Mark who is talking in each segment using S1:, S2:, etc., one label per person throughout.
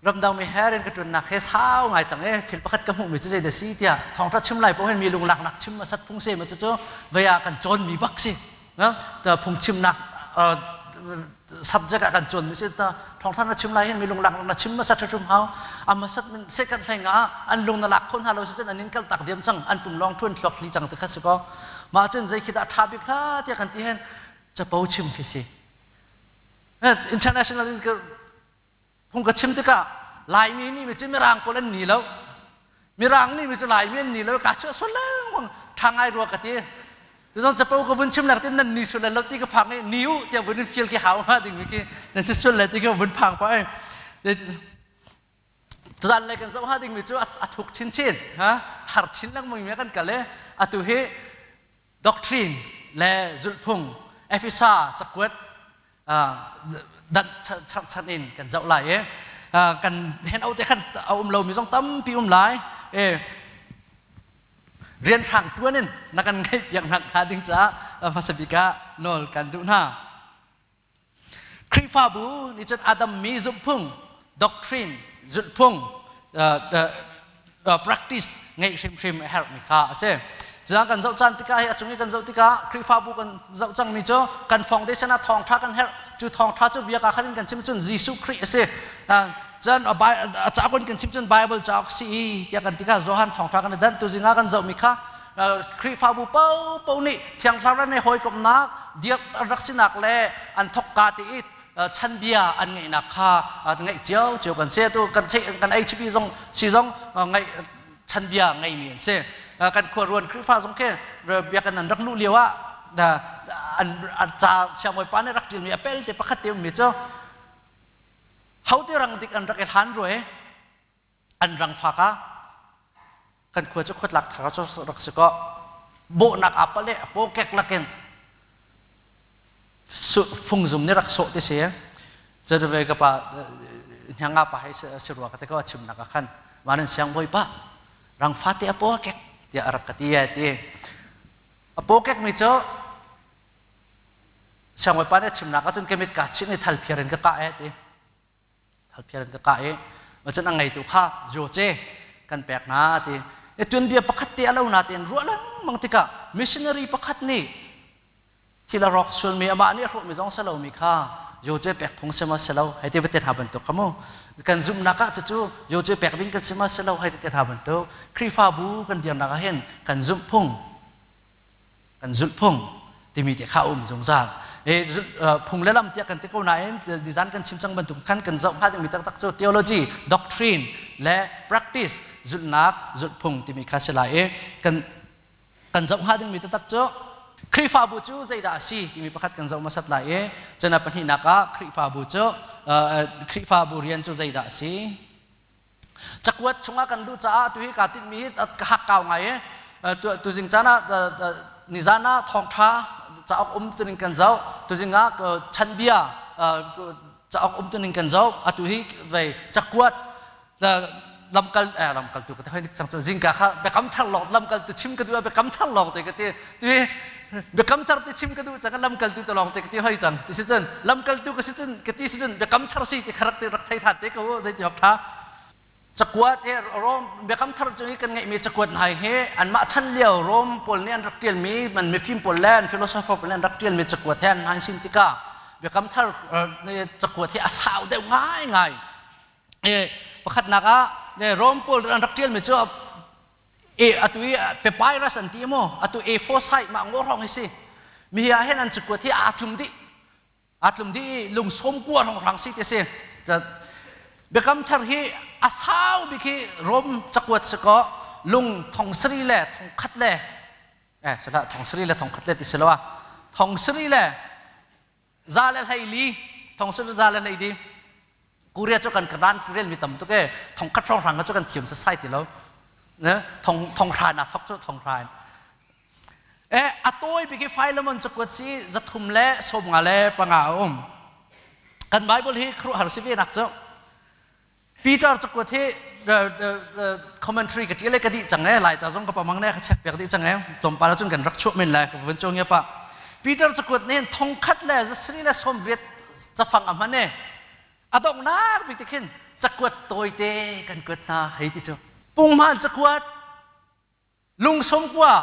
S1: Ramdang mi he rian ka ṭuannak he sau ngai cang i thil pakhat ka hmuhmi cu zeidah si tiah thawngṭha chim lai paoh hin mi lunglaknak chim a sat phung se ma cucu vei ah kan cawnmi bak si. Phungchimnak subject ah kan cawnmi si ta thawngṭha na chim lai hin mi lunglak na chim hmasa ṭhum hau. A hmasat second hlei nga an lung na lak kho hna lo si cun an in kal tak diam cang an pum lawng ṭhuan thluak thli cang ti kha si ko. Mah cun zei khi dah ṭha bik hnga tiah kan ti hin capo chim khi si. International in phung ka chim tikah Laimi nih mi cu Mirang pawl an ni lo. Mirang nih mi cu Laimi an ni lo. Ka chuah sual lengmang ṭha ngai rua ka ti. Tuzong capo ka vun chim lak tin nan ni sual lo ti ka phang i ni u tiah vun in fial ki hau hnga ding mi khi nan si sual le ti ka vun phang pa ai. Tuzan le kan zoh hnga ding mi cu a thuk chinchin ha har chin lengmang mi kan kal i atu hi doctrine le zulhphung Efesa cakuat dan charchan in kan zoh lai i kan handout te khan a um lomi zong tampi um lai i rianhrang tuan in na kan ngeih piak nak hnga ding caah hmasa bik ah nawl kan duh hna. Khrihfabu nih cun Adam mi zumhphung doctrine zulhphung practice ngeih hrimhrim a herhmi kha a si. Cucaah kan zoh caan tikah hi a cung i kan zoh tikah Khrihfabu kan zoh cangmi cu kan foundation ah thawngṭha kan herh. Cu thawngṭha cu bia kaa khat in kan chim cun Jesuh Khrih a si. Cun a cauk in kan chim cun Bible cauk si i tiah kan tikah Johan thawngṭha kan i danh tu zingah kan zohmi kha Khrihfabu paohpaoh nih Thiang Thlarau nih hawikomhnak dirh an rak sinak le an thokka ti i chanbia an ngeihnak kha ngeih cio cio kan si. Tu kan kan HB zong si zong ngeih chanbia ngeimi an si. Kan khuaruan Khrihfa zong khi biakinn an rak luh lio ah an ca siangbawipa nih rak ṭilmi a pelte pakhat te ummi cu hote rang dik an rak i hlan rue an rang fak ah kan khua cu khuatlak thar cu rak si kaw bawhnak aa pale a paw kek lakin fungzum nih rak sawh ti si cun ve ka pa hnanga pa hei si rua ka te ko chimnak ah khan manan siang bawi pa rang fate a paw kek tiah a rak ka ti ti a paw kek mi cu siangbawi pa nih a chimnak ahcun ka mit ka chinh i thal phiar in ka kah e ti Thalphiar in ka kah i cun a ngeitu kha Joce kan pek hna ti. I tuanbia pakhat te a lo na tein ruah lengmang tikah missionary pakhat nih thil a rawk sualmi amah nih a hrawhmi zong si lomi kha Joce pek phung si ma si lo hei ti va hna bantuk kha mu kan zumhnak ah cucu Joce pek ding kan si ma si lo hei ti hna bantuk Khrihfabu kan dirnak ah hin kan zumh phung kan zulhphung timi te kha um zungzal phung le lam tiah kan ti ko nain design kan chim cang bantuk khan kan zoh hnga dingmi taktak cu theology doctrine le practice zulhnak zulhphung timi kha si lai i kan kan zoh hnga dingmi taktak cu Khrihfabu cu zeidah a si timi pakhat kan zoh hmasat lai i cun a pahnihnak ah Khrihfabu cu Khrihfabu rian cu zeidah a si Cakuat chungah kan luh caah tuhi kaa tinhmi hi ka hakkau ngai i tuzing caan ah nizan ah thawngṭha cauk um tuning kan zoh tuzing ah chanbia cauk um tuning kan zoh atu hi vei cakuat lamkal eh lamkaltu ka ti cang cu zingka kha biakam thar lawng lamkaltu chim ka duh biakam thar lawng te ka ti tuhi biakam thar ti chim ka duh cang lamkaltu te lawng te ka ti hoi cang ti si cun lamkaltu ka si cun ka ti si cun biakam thar si ti kha rak rak thei than te ko zei ti hok tha cakuat he Rom biakam thar cu hi kan ngeihmi cakuat hna hi anmah chan lio Rom pawl nih an rak ṭialmi man mifim pawl le an philosopher pawl nih an rak ṭialmi cakuat he an hlan sin tikah biakam thar cakuat hi a sau deuh ngai ngai pakhatnak ah Rom pawl an rak ṭialmi cu e atu i papyrus an ti maw atu A4 size mah ngaw hrawng hi si mi hi ah hin an cakuat hi aa tlum dih aa tlum dih i lungsawm kua hrawng hrang si ti si biakam thar hi a sau bik hi Rom cakuat si kaw lung thong sari le thong khat le eh salah thong sari le thong khat le ti si lo a thong sari le za le hlei li thong sari za le hlei li Korea cu kan ran rel mi tam tuk e thong khat hrawng hrang cu kan thiam sasai ti lo ne thong thong hra na thok cu thong hra e a tawi bik hi Philemon cakuat si zathum le sawm nga le panga a um kan Bible hi khuaruahhar si ve nak cu Peter cakuat hi commentary ka ṭial le ka dih cang e lai ca zong ka pamang ne ka check piak dih cang e tlawmpal cun kan rak chuah men lai ka vun cung pa Peter cakuat nih thong khat le zasri le sawm riat cafang a hman e a donghnak bik te khin Cakuat tawite kan kuat hna hei ti cu. Punghman cakuat lungsawm kua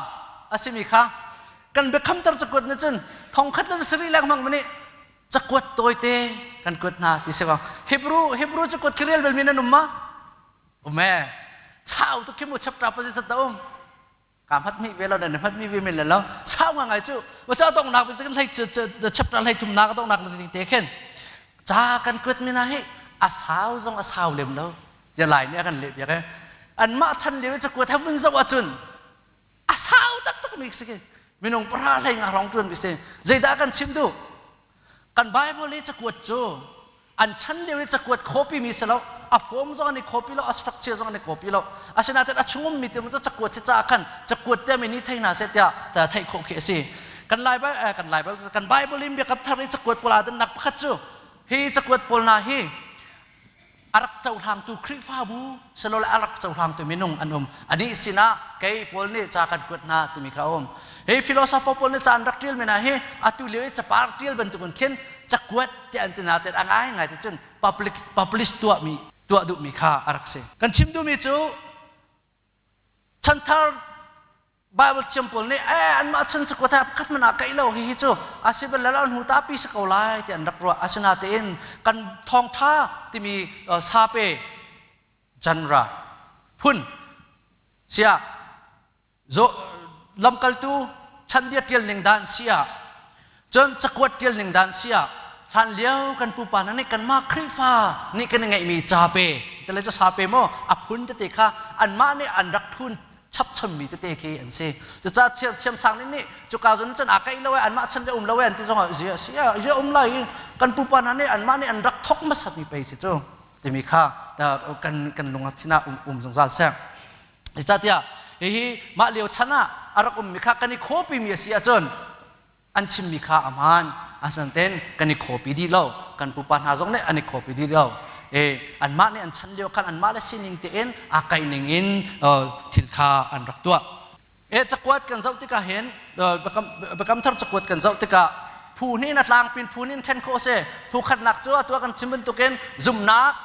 S1: a simi kha kan biakhamter cakuat na cun thongkhat le sarih lengmang nih cakuat tawite kan kuat hna ti si ko. Hebrew Hebrew cakuat khi rel bal mi nan um ma? Um e. Sau tuk khi mu chapter pasarih ta um. Ka hmat mi ve lo nan hmat mi ve men le lo. Sau nga ngai cu. Wa cha dong nak kan hlei chapter hlei thum nak dong nak te khen. Ca kan kuat mi na hi a sau zong a sau lem lo. Tia lai nih a kan leh piak e. Anmah chan lio i cakuat he vun zoh ahcun a sau taktak mi si minung pahra hlei nga hrawng tuan mi si. Zeidah kan chim duh? Kan Bible i cakuat cu an chan lio i cakuat copy mi si lo, a form zong an i copy lo, a structure zong an i copy lo. Asinain a chungum mi cu cakuat si caah khan cakuat te mi nih thei hna seh tiah theih khawh khi a si. Kan Lai kan Lai kan Bible in biakam thar i cakuat pawl aa dannak pakhat cu hi cakuat pawl hna hi a rak cohlangtu Khrihfabu silole a rak cohlangtu minung an um. Anih sinah kei Paul nih ca kan kuat hna timi kha a um. Hi philosopher pawl nih ca an rak ṭial mi hna hi atu lio i capar ṭial bantukin khin cakuat tiah an ti hna tiah a ngaingai ti cun public publish tuahmi tuah duhmi kha a rak si. Kan chim duhmi cu chanthar Bible thiam pawl nih eh anmah chan cakuat ha pakhat man ah kaih lo hihi cu a si bal lo hnu ta pi si ko lai ti an rak ruah. Asinatein kan thawngtha timi sape genre phun sia zo lamkaltu chanbia tial ning dan sia cun cakuat tial ning dan sia hlan lio kan pupa hna nih kanmah Khrihfa nih kan ngeihmi cape tele cu sape maw a phun tete kha anmah nih an rak thun chapchammi tete khi an si. Cucaah thiamsang nih nih cuka zon cun aa kaih lo ai anmah chan le um lo ai an ti zongah zia sia zia um lai kan pupa hna nih anmah nih an rak thok hmasatmi pei si cu timi kha kan kan lungthin ah um, um zungzal seh. Zeicahtiah hihi mah lio chan ah a rak ummi kha kan i khawpimi a si ahcun an chimmi kha a hmaan. Asinain kan i khawpi dih lo. Kan pupa hna zong nih an i khawpi dih lo. E, anmah nih an chan lio khan anmah le sining tein aa kaih ning in thil kha an rak tuah. E, cakuat kan zoh tikah hin biakam thar cakuat kan zoh tikah phu hnih in a tlangpin phu hnih in ṭhen khawh a si. Phu khatnak cu atu ah kan chim bantukin zumhnak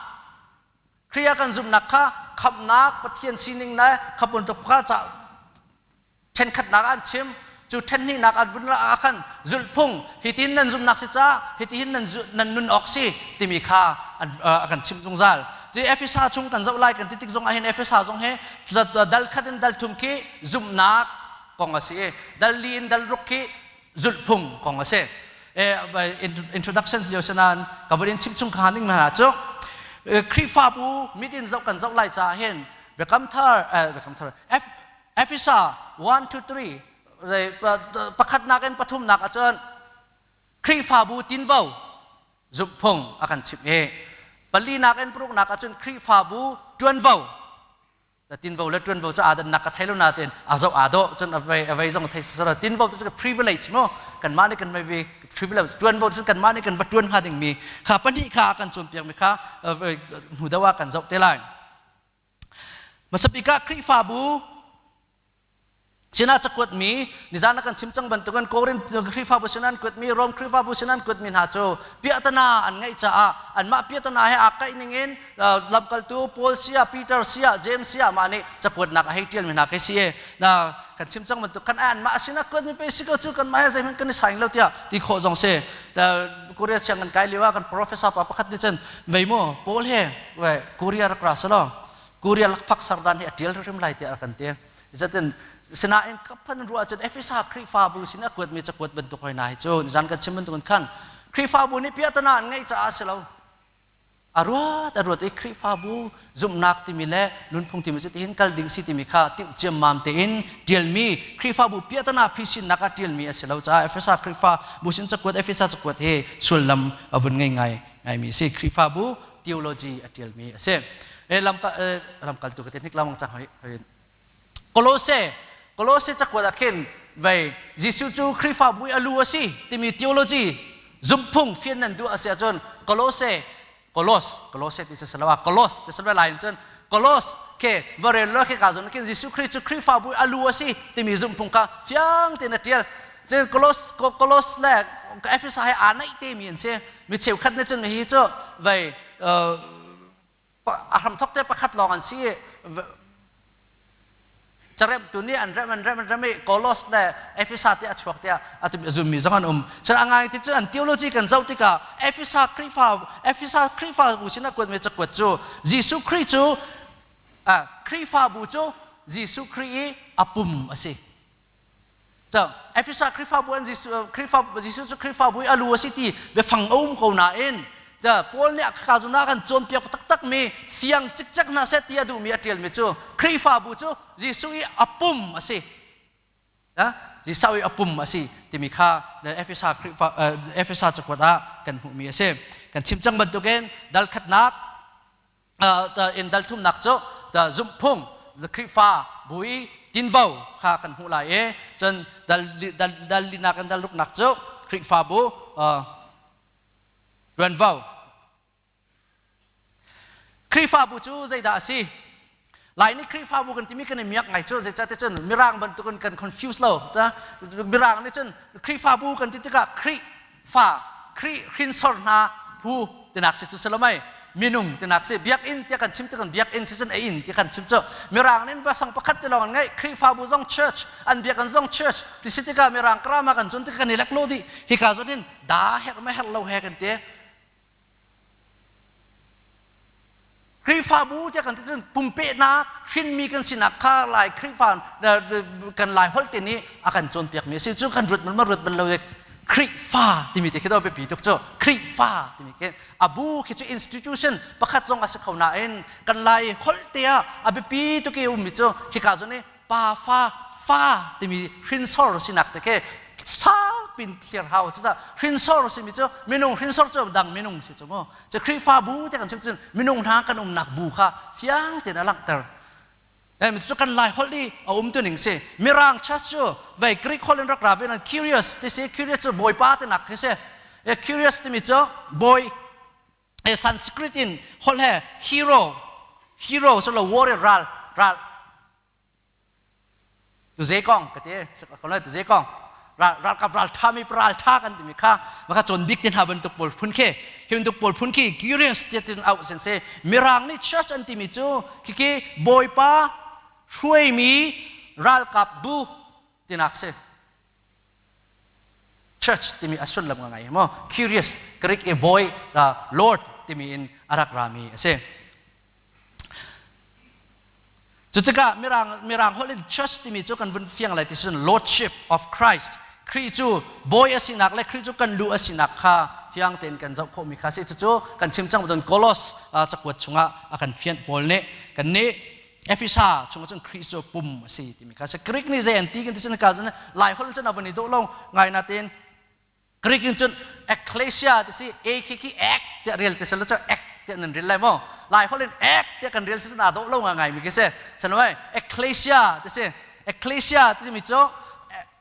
S1: Khrih ah kan zumhnak kha khamhnak Pathian sining le kha bantuk kha ca ṭhenkhatnak an chim. Cu ṭhenhnihnak an vun ah khan zulhphung hitin nan zumhnak si ca hitihin nan nan nun awk si timi kha an a kan chimh zungzal. Cu Efesa chung kan zoh lai kan ti tik zong ah hin Efesa zong hi dal khat in dal thum khi zumhnak kong a si i dal li in dal ruk khi zulhphung kong a si. Introduction lio sinan ka vun in chim chung kha ning hna cu Khrihfabu mit in zoh kan zoh lai caah hin Biakam thar Biakam thar Efesa 1 2 3 pakhatnak in pathumnak ahcun Khrihfabu tinvo zumhphung a kan chimh i palinak in paruknak ahcun Khrihfabu ṭuanvo tinvo le ṭuanvo cu aa dannak ka thei lo nain a zoh aa dawh cun a vei a vei zong thei siseh tinvo cu privilege mu kanmah nih kan vei privilege ṭuanvo cu kanmah nih kan va ṭuan hnga dingmi kha pahnih kha kan cawnpiakmi kha hnu deuh ah kan zoh te lai. Hmasabik ah Khrihfabu sinah cakuatmi nizan ah kan chim cang bantukin Korinth Khrihfabu sin an kuatmi Rom Khrihfabu sin an kuatmi hna cu piahtana an ngeih caah anmah piahtana he aa kaih ningin lamkaltu Paul sia Peter sia James sia mah nih cakuatnak a hei ṭialmi hna khi si i na kan chim cang bantuk kan anmah sinah kuatmi pe si ko cu kanmah he zeihmanh kan i saing lo tiah ti khawh zong si. Korea siang kan kai lio ah kan professor pa pakhat nih cun vei mu Paul he Korea rak ra selaw Korea lakphak sardan hi a ṭial hrim lai tiah a kan ti. Zatin sinain kaphan ruah cun Efesa Khrihfabu sin a kuatmi cakuat bantuk hoi na hi cu nizan kan chim bantukin khan Khrihfabu nih piahtana an ngeih caah si lo. A ruat a ruat i Khrihfabu zumhnak timi le nunphung timi cu tihin kal ding si timi kha timh ciammam tein ṭialmi Khrihfabu piahtana phisinnak ah ṭialmi a si lo caah Efesa Khrihfabu sin cakuat Efesa cakuat hi sullam a vun ngei ngai ngaimi a si. Khrihfabu theology a ṭialmi a si. Lamkaltu ka te hnik lamang cang hoi. Kolose Kolose cakuat ah khin vei Jesuh cu Khrihfabu i a lu a si timi theology zumhphung fian nan duh a si ahcun Kolose Kolos Kolose ti si lo ah Kolos ti si lai in cun Kolos ke va rel lo khi ka zon khin Jesuh Khrih cu Khrihfabu i a lu a si timi zumhphung kha fiang tein a ṭial. Cun Kolos Kolos le Efesa he aa naih te mi an si. Mi cheukhat nih cun hihi cu vei. A hramthok te pakhat lawng an si i caremtu nih an rem an rem an rem i Kolos le Efesa te a chuak tiah a zummi zong an um. Cun a ngai ti cu an theology kan zoh tikah Efesa Khrihfa Efesa Khrihfabu sin a kuatmi cakuat cu Jesuh Khrih cu Khrihfabu cu Jesuh Khrih i a pum a si. So Efesa Khrihfabu an Jesuh Khrihfa Jesuh cu Khrihfabu i a lu a si ti biafang a um ko nain Paul nih a ka zuna kan cawnpiak taktakmi fiang cikcek hna seh ti a duhmi a ṭialmi cu Khrihfabu cu Jesuh i a pum a si. Jesuh i a pum a si timi kha Efesa Khrihfa Efesa cakuat ah kan hmuhmi a si. Kan chim cang bantukin dal khatnak in dal thumnak cu zumhphung Khrihfa bu i tinvo kha kan hmuh lai i cun dal dal dal linak in dal ruknak cu Khrihfabu ṭuanvo. Khrihfabu cu zeidah a si? Lai nih Khrihfabu kan timi kan i miak ngai cu zeicah cun Mirang bantukin kan confuse lo. Mirang nih cun Khrihfabu kan ti tikah Khrihfa, Khrih hrinsor hna phu tinak si cu si lo mei? Minung tinak si biakinn tiah kan chim tikah biakinn si cun a inn ti kan chim cu Mirang nih basang pakhat ti lawng an ngeih Khrihfabu zong church an biakinn zong church ti si tikah Mirang krama kan cun tikah kan i lek lo dih hika zawn hin da herh ma herh lo he kan ti Khrihfabu tiah kan ti cun pumpehnak hrinmi kan sinak kha Lai Khrihfa kan Lai holh te nih a kan cawnpiakmi a si cu kan ruat bal ma ruat bal lo Khrihfa timi te khi do biapi tuk cu Khrihfa timi khi a bu khi cu institution pakhat zong a si kho nain kan Lai holh te ah a biapi tuk i ummi cu khika zawn i pa fa fa timi hrinsor sinak te khi sakpin thlir hau cu hrinsor simi cu minung hrinsor cu dang minung si cu mu cu Khrihfabu te kan chim cun minung hna kan umnak bu kha fiang tein a langhter em cu kan lai holh i a um tu ning si mirang church cu vei Greek holh in rak ra ve nan curious ti si curious cu bawipa ti nak khi si curious timi cu bawi Sanskrit in holh he hero hero so lo warrior ral ral Tuze kong ka ti ko lai tuze kong ralkap raltha mi raltha kan timi kha maka cawn bik te hna bantuk pawl phun khi hi bantuk pawl phun khi curious te tin au sen se mirang nih church an timi cu khiki bawipa hruaimi ralkap bu tinak si church timi a sullam ngai mo curious Greek e boy lord timi in arak rami a si Cutikah Mirang, Mirang holh in church timi cu kan vun fiang lai ti cun Lordship of Christ. Khrih cu bawi a sinak le Khrih cu kan lu a sinak kha fiang tein kan zoh khawhmi kha si. Cucu kan chim cang bantukin Kolos cakuat chungah a kan fianh Paul nih kan nih Efesa chungah cun Khrih cu pum a si timi kha si. Greek nih zei an ti kan ti cun ka cun Lai holh cun a vun i dawh lo ngai natein Greek in cun ecclesia ti si a khi khi ek tiah rel ti sel cu ek tiah nan rel lai maw lai holh in ek tiah kan rel si cun aa dawh lo ngai mi khi si sanoi ecclesia ti si ecclesia ti mi cu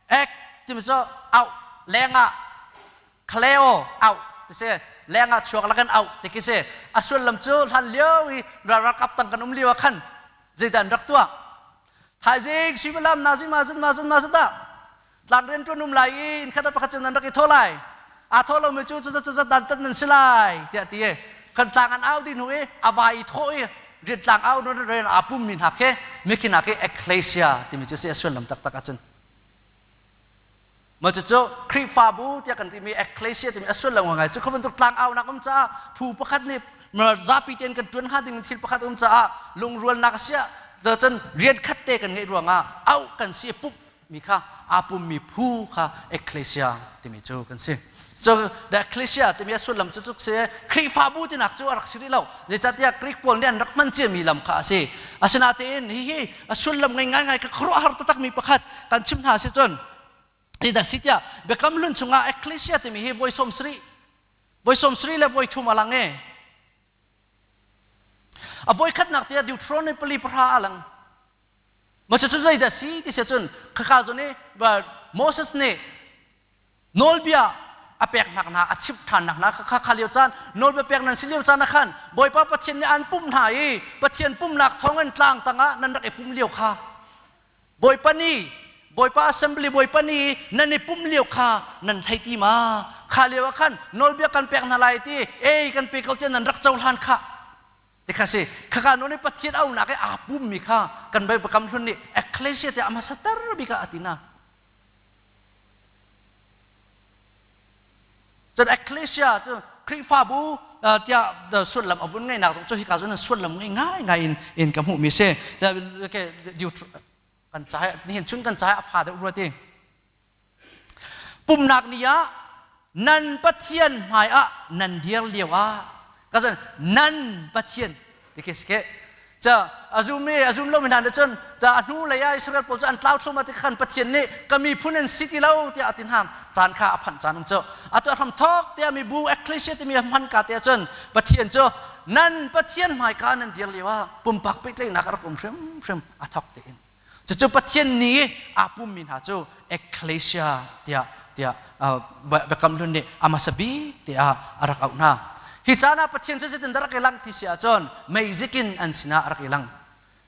S1: ek ti mi cu au lengah cleo au ti si lengah chuak lakan au ti khi si a sullam cu hlan lio i ralkap tang kan um lio ah khan zeidah an rak tuah thaizing suimilam nazi ma zin ma zin ma zin dah Tlang rian ṭuan um lai i inn khat pakhat cu nan rak i thawh lai. Aa thawh lomi cu cuzat cuzat dan tat nan si lai tiah ti i kan tlang an au dih hnu i a vai i thawh i rian tlang au nu rian aa pummi hna khi mikhi hna khi ecclesia timi cu si a sullam taktak ahcun ma cucu Khrihfabu tiah kan timi ecclesia timi a sullam ngai cu kha bantuk tlang aunak um caah phu pakhat nih zapi tein kan ṭuan hnga ding thil pakhat um caah lungrualnak a siah cun rian khat te kan ngeih ruangah auh kan si pumh mi kha aa pummi phu kha ecclesia timi cu kan si. So the ecclesia timi a sullam cu cuk si Khrihfabu tinak cu a rak si rih lo. Zeicahtiah Greek pawl nih an rak hman ciami lam kha a si. Asinain hihi a sullam ngei ngaingai ka khuaruahhar taktakmi pakhat kan chim hna si cun ti si tiah Biakam Hlun chungah ecclesia timi hi voi 70 voi 70 le voi thum a lang e. A voi khatnak tiah Deuteronomy pali pahra a lang. Ma cucu zeidah si ti si cun khaka zawn i Moses nih nawlbia a peknak hna a chimh ṭhannak hna kha kha lio caan nawlbia pek nan si lio caan ah khan Bawipa Pathian nih an pumh hna i Pathian pumhnak thawngin tlang tangah nan rak i pum lio kha Bawipa ni Bawipa assembly Bawipa ni nan i pumh lio kha nan thei ti ma kha lio ah khan nawlbia kan pek hna lai ti ei kan pe ko tiah nan rak cohlan kha. Ti kha si khaka nawn i Pathian aunak i aa pummi kha kan Bible hlun nih ecclesia tiah a hmasater bik ah a ti na. Cun ecclesia cu Khrihfabu tiah sullam a vun ngeihnak zong cu hika cun sullam ngei ngai ngai in in ka hmuhmi si. Kan caah nihin chun kan caah a fa deuh rua ti. Pumnak ni ah nan Pathian hmai ah nan dir lio ah ka zan nan Pathian ti khi si ke ca azum i azum lo mi hna nih cun ta a hnu lei ah Israel pawl cu an tlau thlum ti khan Pathian nih ka miphun an si ti lo tiah a ti hna caan kha a phanh caan um cu atu hram thok tiah mibu ecclesia timi hman ka te cun Pathian cu nan Pathian hmaika nan dir lio ah pumpak pehtlaihnak a rak um hrimhrim a thok tein Cucu Pathian nih aa pummi hna cu ecclesia tiah tiah Biakam Hlun nih a hmasa bik tiah a rak auh hna. Hi caan ah Pathian cu zeitin dah rak i langh ti si ahcun meizik in an sinah a rak i lang.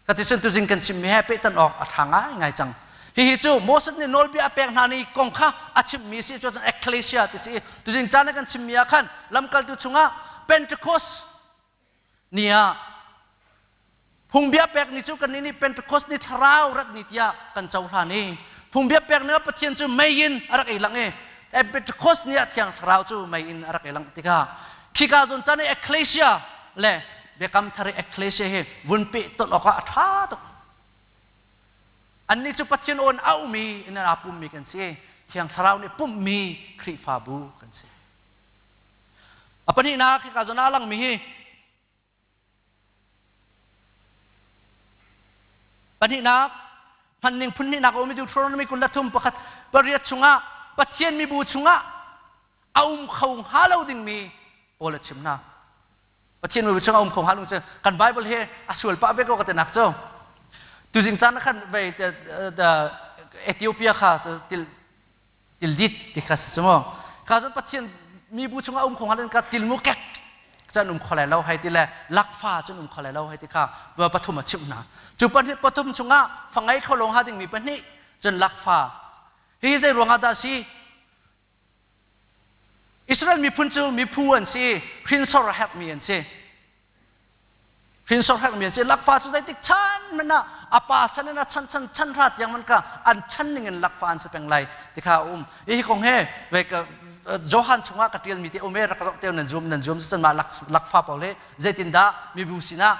S1: Katicun tuzing kan chimmi he pehtan awk a ṭha ngaingai cang. Hihi cu Moses nih nawlbia a pek hna ni kong kha a chimmi si cu ecclesia ti si. Tuzing caan ah kan chimmi ah khan lamkaltu chungah Pentecost ni ah phungbia pek ni cu kannih nih Pentecost ni thlarau rat ni tiah kan cohlan i phungbia pek ni ah Pathian cu mei in a rak i lang i Pentecost ni ah Thiang Thlarau cu mei in a rak i lang tikah khika zawn caan i ecclesia le biakam thar i ecclesia hi vun peh ton awkah a ṭha tuk. Annih cu Pathian aw in auhmi in aa pummi kan si. Thiang Thlarau nih pumhmi Khrihfabu kan si. A pahnihnak hika zawn ah langmi hi pahnihnak hmanning phunhnihnak a um i Deuteronomy 23 pakhat pariat chungah Pathian mibu chungah a um kho hnga lo dingmi Paul a chim hna. Pathian mibu chungah a um kho hnga lo cu kan Bible hi a sual pah ve ko ka tinak cu. Tuzing caan khan vei Ethiopia kha til tildit ti kha si cu mu ka cun pathian mibu chungah um kho hnga ka tilmu kek cun um kho lai lo hei ti le lakfa cun um kho lai lo hei ti kha pathum a chimh hna cu pahnih pathum chungah fangei kho lo hnga dingmi pahnih cun lakfa hi zei ruangah dah si Israel miphun cu miphu an si hrinsor a herhmi an si Hrinsor herhmi an si. Lakfa cu zeitik chan hmanh ah a pa chan in a chan chan chan hra tiang man ka an chan ning in lakfa an si peng lai ti kha a um. Hi kong he ve ka Johan chungah ka tialmi te um e rak zoh te nan zum nan zum cun mah lakfa pawl he zeitindah mibu sinah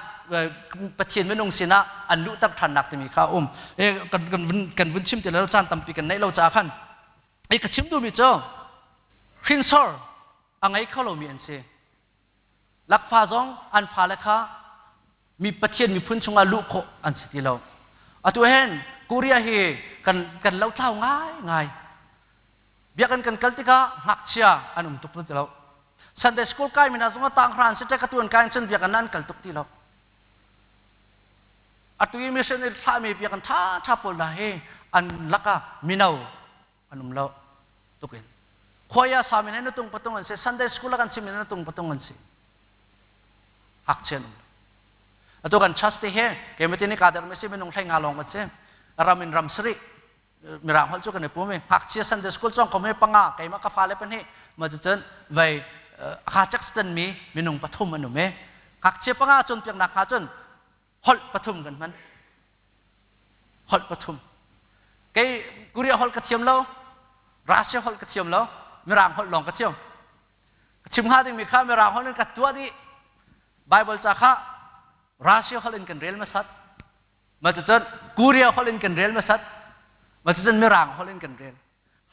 S1: Pathian minung sinah an luhter ṭhannak timi kha a um. Kan kan kan vun chim ti lo caan tampi kan neih lo caah khan ka chim duhmi cu hrinsor a ngei kho lomi an si. Lakfa zong an fale kha mi Pathian miphun chungah luh khawh an si ti lo. Atu hen Korea hi kan kan lotlau ngai ngai. Biakinn kan kal tikah ngakchia an um tuk ti lo. Sunday school kai mi hna zong tang hra an si ka tuan kai cun biakinn an kal tuk ti lo. Atu i mission i thlahmi biakinn ṭha ṭha pawl hna hi an lakah mino an um lo tuk in khuaya sami he nutung patung an si Sunday school ah kan chim in nutung patung an si ngakchia an um lo atu kan church te he kemati ni ka der mi si minung hlei nga lawng kan si ram in ram sari mirang holh cu kan i pum i ngakchia Sunday school cong kom he panga keimah ka fale pahnih ma cun vei akha chak stan mi minung pathum an um i ngakchia panga cawnpiaknak hnga cun holh pathum kan hman holh pathum kei Korea holh ka thiam lo Russia holh ka thiam lo Mirang holh lawng ka thiam ka chim hnga dingmi kha Mirang holh in ka tuah dih Bible ca kha Russia holh in kan rel hmasat ma cucun Korea holh in kan rel hmasat ma cucun Mirang holh in kan rel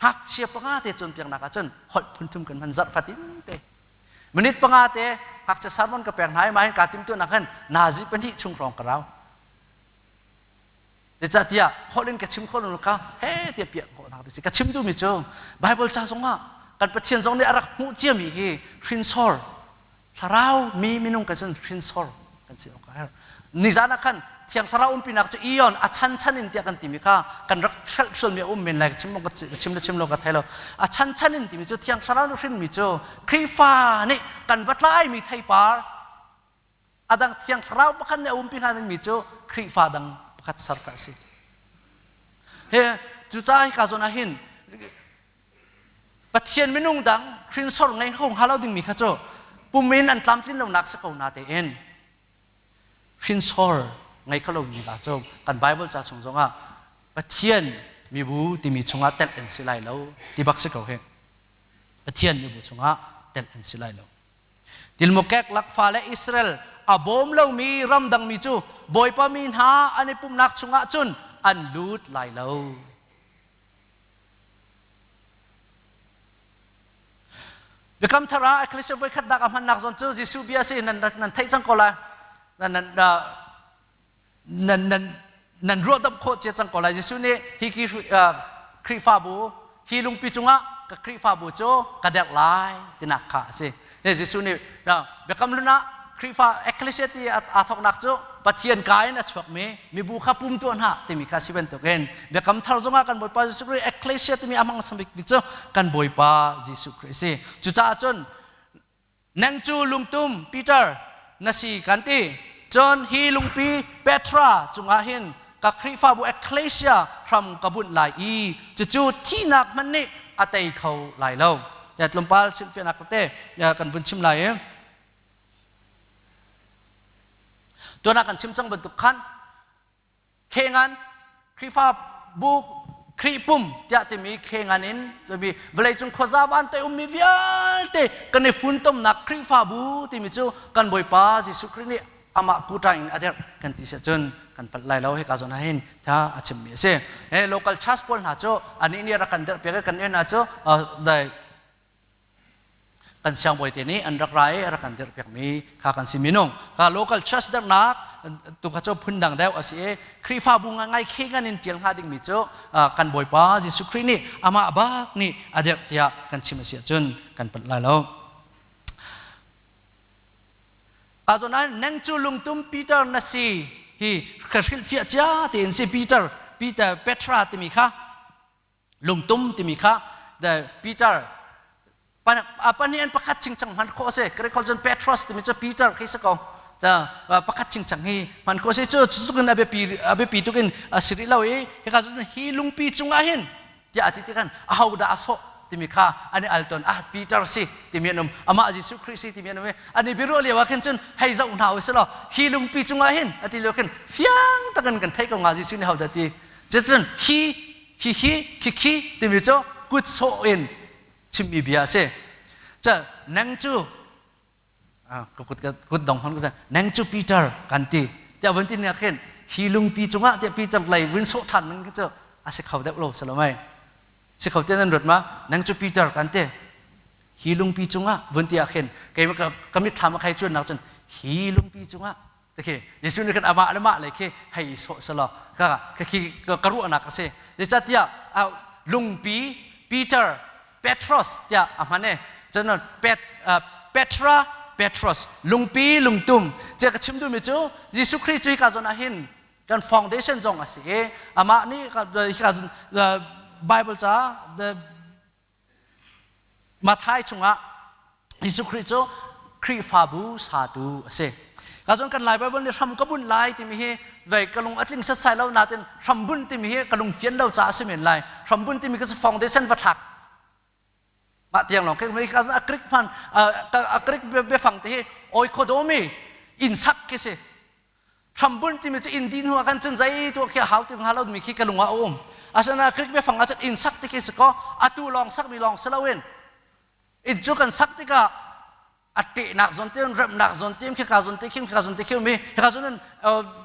S1: ngakchia panga te cawnpiaknak ahcun holh phunthum kan hman zarh fatin te minute panga te ngakchia sermon ka pek hna i mah hin kaa timtuahnak hin nazi pahnih chung hrawng ka rau Zeicahtiah holh in ka chim kho lo ka he tiah piah khawhnak ti si ka chim duhmi cu Bible ca zongah kan Pathian zong nih a rak hmuh ciami hi hrinsor thlarau mi minung kan cun hrinsor kan si awk a herh nizan ah khan thiang thlarau umpinak cu ion a chan chan in tiah kan timi kha kan rak hrelh sualmi a um men lai ka chim ka chim le chim lo ka thei lo a chan chan in timi cu thiang thlarau nih hrinmi cu Khrihfa nih kan va tlaimi theipar a dang thiang thlarau pakhat nih a umpi hna dingmi cu Khrihfa dang pakhat ser ka si he cucaah hika zawn ah hin Pathian minung dang hrinsor ngei ho hnga lo dingmi kha cu pum in an tlamtlin lonak si ko na tein. Hrinsor ngei kho lomi hna cu kan Bible ca chung zongah Pathian mibu timi chungah telh an si lai lo ti bak si ko hi. Pathian mibu chungah telh an si lai lo. Tilmukek lakfa le Israel a bawm lomi ramdangmi cu Bawipa mi hna an i pumhnak chungah cun an lut lai lo. Biakam thar ah Ecclesia voikhat dak a hmannak zawn cu Jesuh bia si nan nan theih cang ko lai. Nan nan nan nan nan ruahdamh khawh cia cang ko lai. Jesuh nih hi Khrihfabu hi lungpi cungah ka Khrihfabu cu ka derh lai tinak kha a si. Jesuh nih biakam hlun ah Khrihfa Ecclesia ti aa thawknak cu Pathian ka in a chuakmi mibu kha pum tuah hna timi kha si bantukin biakam thar zongah kan Bawipa Jesuh Khrih Ecclesia timi a hmang bik cu kan Bawipa Jesuh Khrih a si. Cucaah cun nang cu lungtum Peter na si kan ti. Cun hi lungpi Petra cungah hin ka Khrihfabu Ecclesia hram ka bunh lai i cucu thihnak hmanh nih a tei kho lai lo. Ya tlawmpal hrilhfiahnak tete kan vun chim lai i tuan ah kan chim cang bantuk khan khengan Khrihfabu Khrih pum tiah timi khengan in vawleicung khuaza van te ummi vialte kan i funtomnak Khrihfabu timi cu kan Bawipa Jesuh Khrih nih amah kuṭa in a derh kan ti si cun kan palh lai lo hika zawn ah hin tha a chimmi a si. He local church pawl hna cu anih nih rak kan derh piak kan hna cu dai kan siangbawi te nih an rak ra i rak kan dirh piakmi kha kan si minung ka local church dernak tu kha cu phundang deuh a si i Khrihfabu ngai khe ngan in tial hnga dingmi cu kan Bawipa Jesuh Khrih nih amah bak nih a dirh tiah kan chim a si ahcun kan palh lai lo. Ka zawn ah nang cu lungtum Peter na si hi ka hrilhfiah cia tiin si Peter Peter Petra timi kha lungtum timi kha the Peter pahnih an pakhat chingchang hman khawh a si Greek holh cun Petros timi cu Peter khi si ko pakhat chingchang hi hman khawh a si cu tukin a biapi a biapi tukin a si rih lo i hika cun hi lungpi cungah hin tiah a ti tikhan ahodah a sawh timi kha an i al tawn ah Peter si timi an um amah Jesuh Khrih si timi an um i an i biaruah lio ah khin cun hei zoh hna u sih law hi lungpi cungah hin a ti lio khin fiang takin kan theih ko hnga Jesuh nih hodah ti cucun hi hi hi khi khi timi cu kut sawh in chimmi bia a si ca nang cu ka kut kut dong hon ka nang cu Peter kan ti tiah vun ti nek khin hi lungpi cungah tiah Peter lei vun sawh than ning cu a si kho deuh lo si lo mei si kho te nan ruat ma nang cu Peter kan ti hi lungpi cungah vun ti ah khin kei ka mitthlam a khai cuan nak cun hi lungpi cungah khi Jesuh nih khan amah le mah le khi hei sawh selaw ka khi ka ruahnak a si zeicahtiah lungpi Peter Petros tiah a hman e cun Pet Petra Petros lungpi lungtum cia ka chim duhmi cu Jesuh Khrih cu hika zawn ah hin kan foundation zong a si i amah nih hika Bible ca Matthai chungah Jesuh Khrih cu Khrihfabu satu a si. Ka cun kan Lai Bible nih hram ka bunh lai timi hi vei ka lung a tling setsai lo natin hram bunh timi hi ka lung fian lo caah a si men lai. Hram bunh timi ka cu foundation va thlak. Mah tiang lawng khi ka a Greek hman a Greek biafang te hi oikodomi inn sak khi si. Hrambunh timi cu inn dih hnu ah khan cun zei tuah khi a hau ti hnga lo mi khi ka lung ah a um. Asinain Greek biafang ah cun inn sak ti khi si kaw atu lawng sakmi lawng si loin inn cu kan sak tikah a ṭehnak zawn te remnak zawn te khika zawn te khim khika zawn te khim mi hika zawn in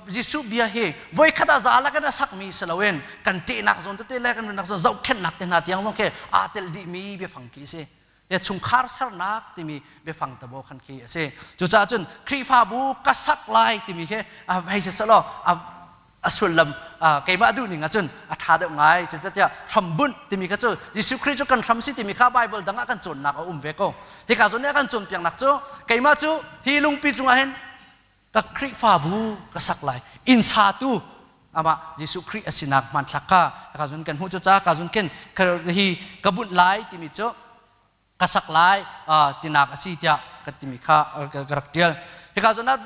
S1: Jesuh bia hi voikhat ah za lakin a sakmi si loin kan ṭehnak zawn tete le kan nunnak zawn zohkhenhnak te hna tiang zong khi aa tel dihmi biafang khi a si. Ya chungkhar sernak timi biafang tabo khan khi a si. Cucaah cun Khrihfabu ka sak lai timi khi hei si selaw a sullam keimah duh ning ahcun a ṭha deuh ngai. Cucaah hrambunh timi kha cu Jesuh Khrih cu kan hram si timi kha Bible dang ah kan cawnnak a um ve ko. Hika zawn nih a kan cawnpiaknak cu keimah cu hi lungpi cungah hin ka Khrihfabu ka sak lai inn satu amah Jesuh Khrih a sinak hmanthlak kha ka zun kan hmuh cu ca ka zun khin hi ka bunh lai timi cu ka sak lai tinak a si tiah ka timi kha ka rak tial hika zawn ah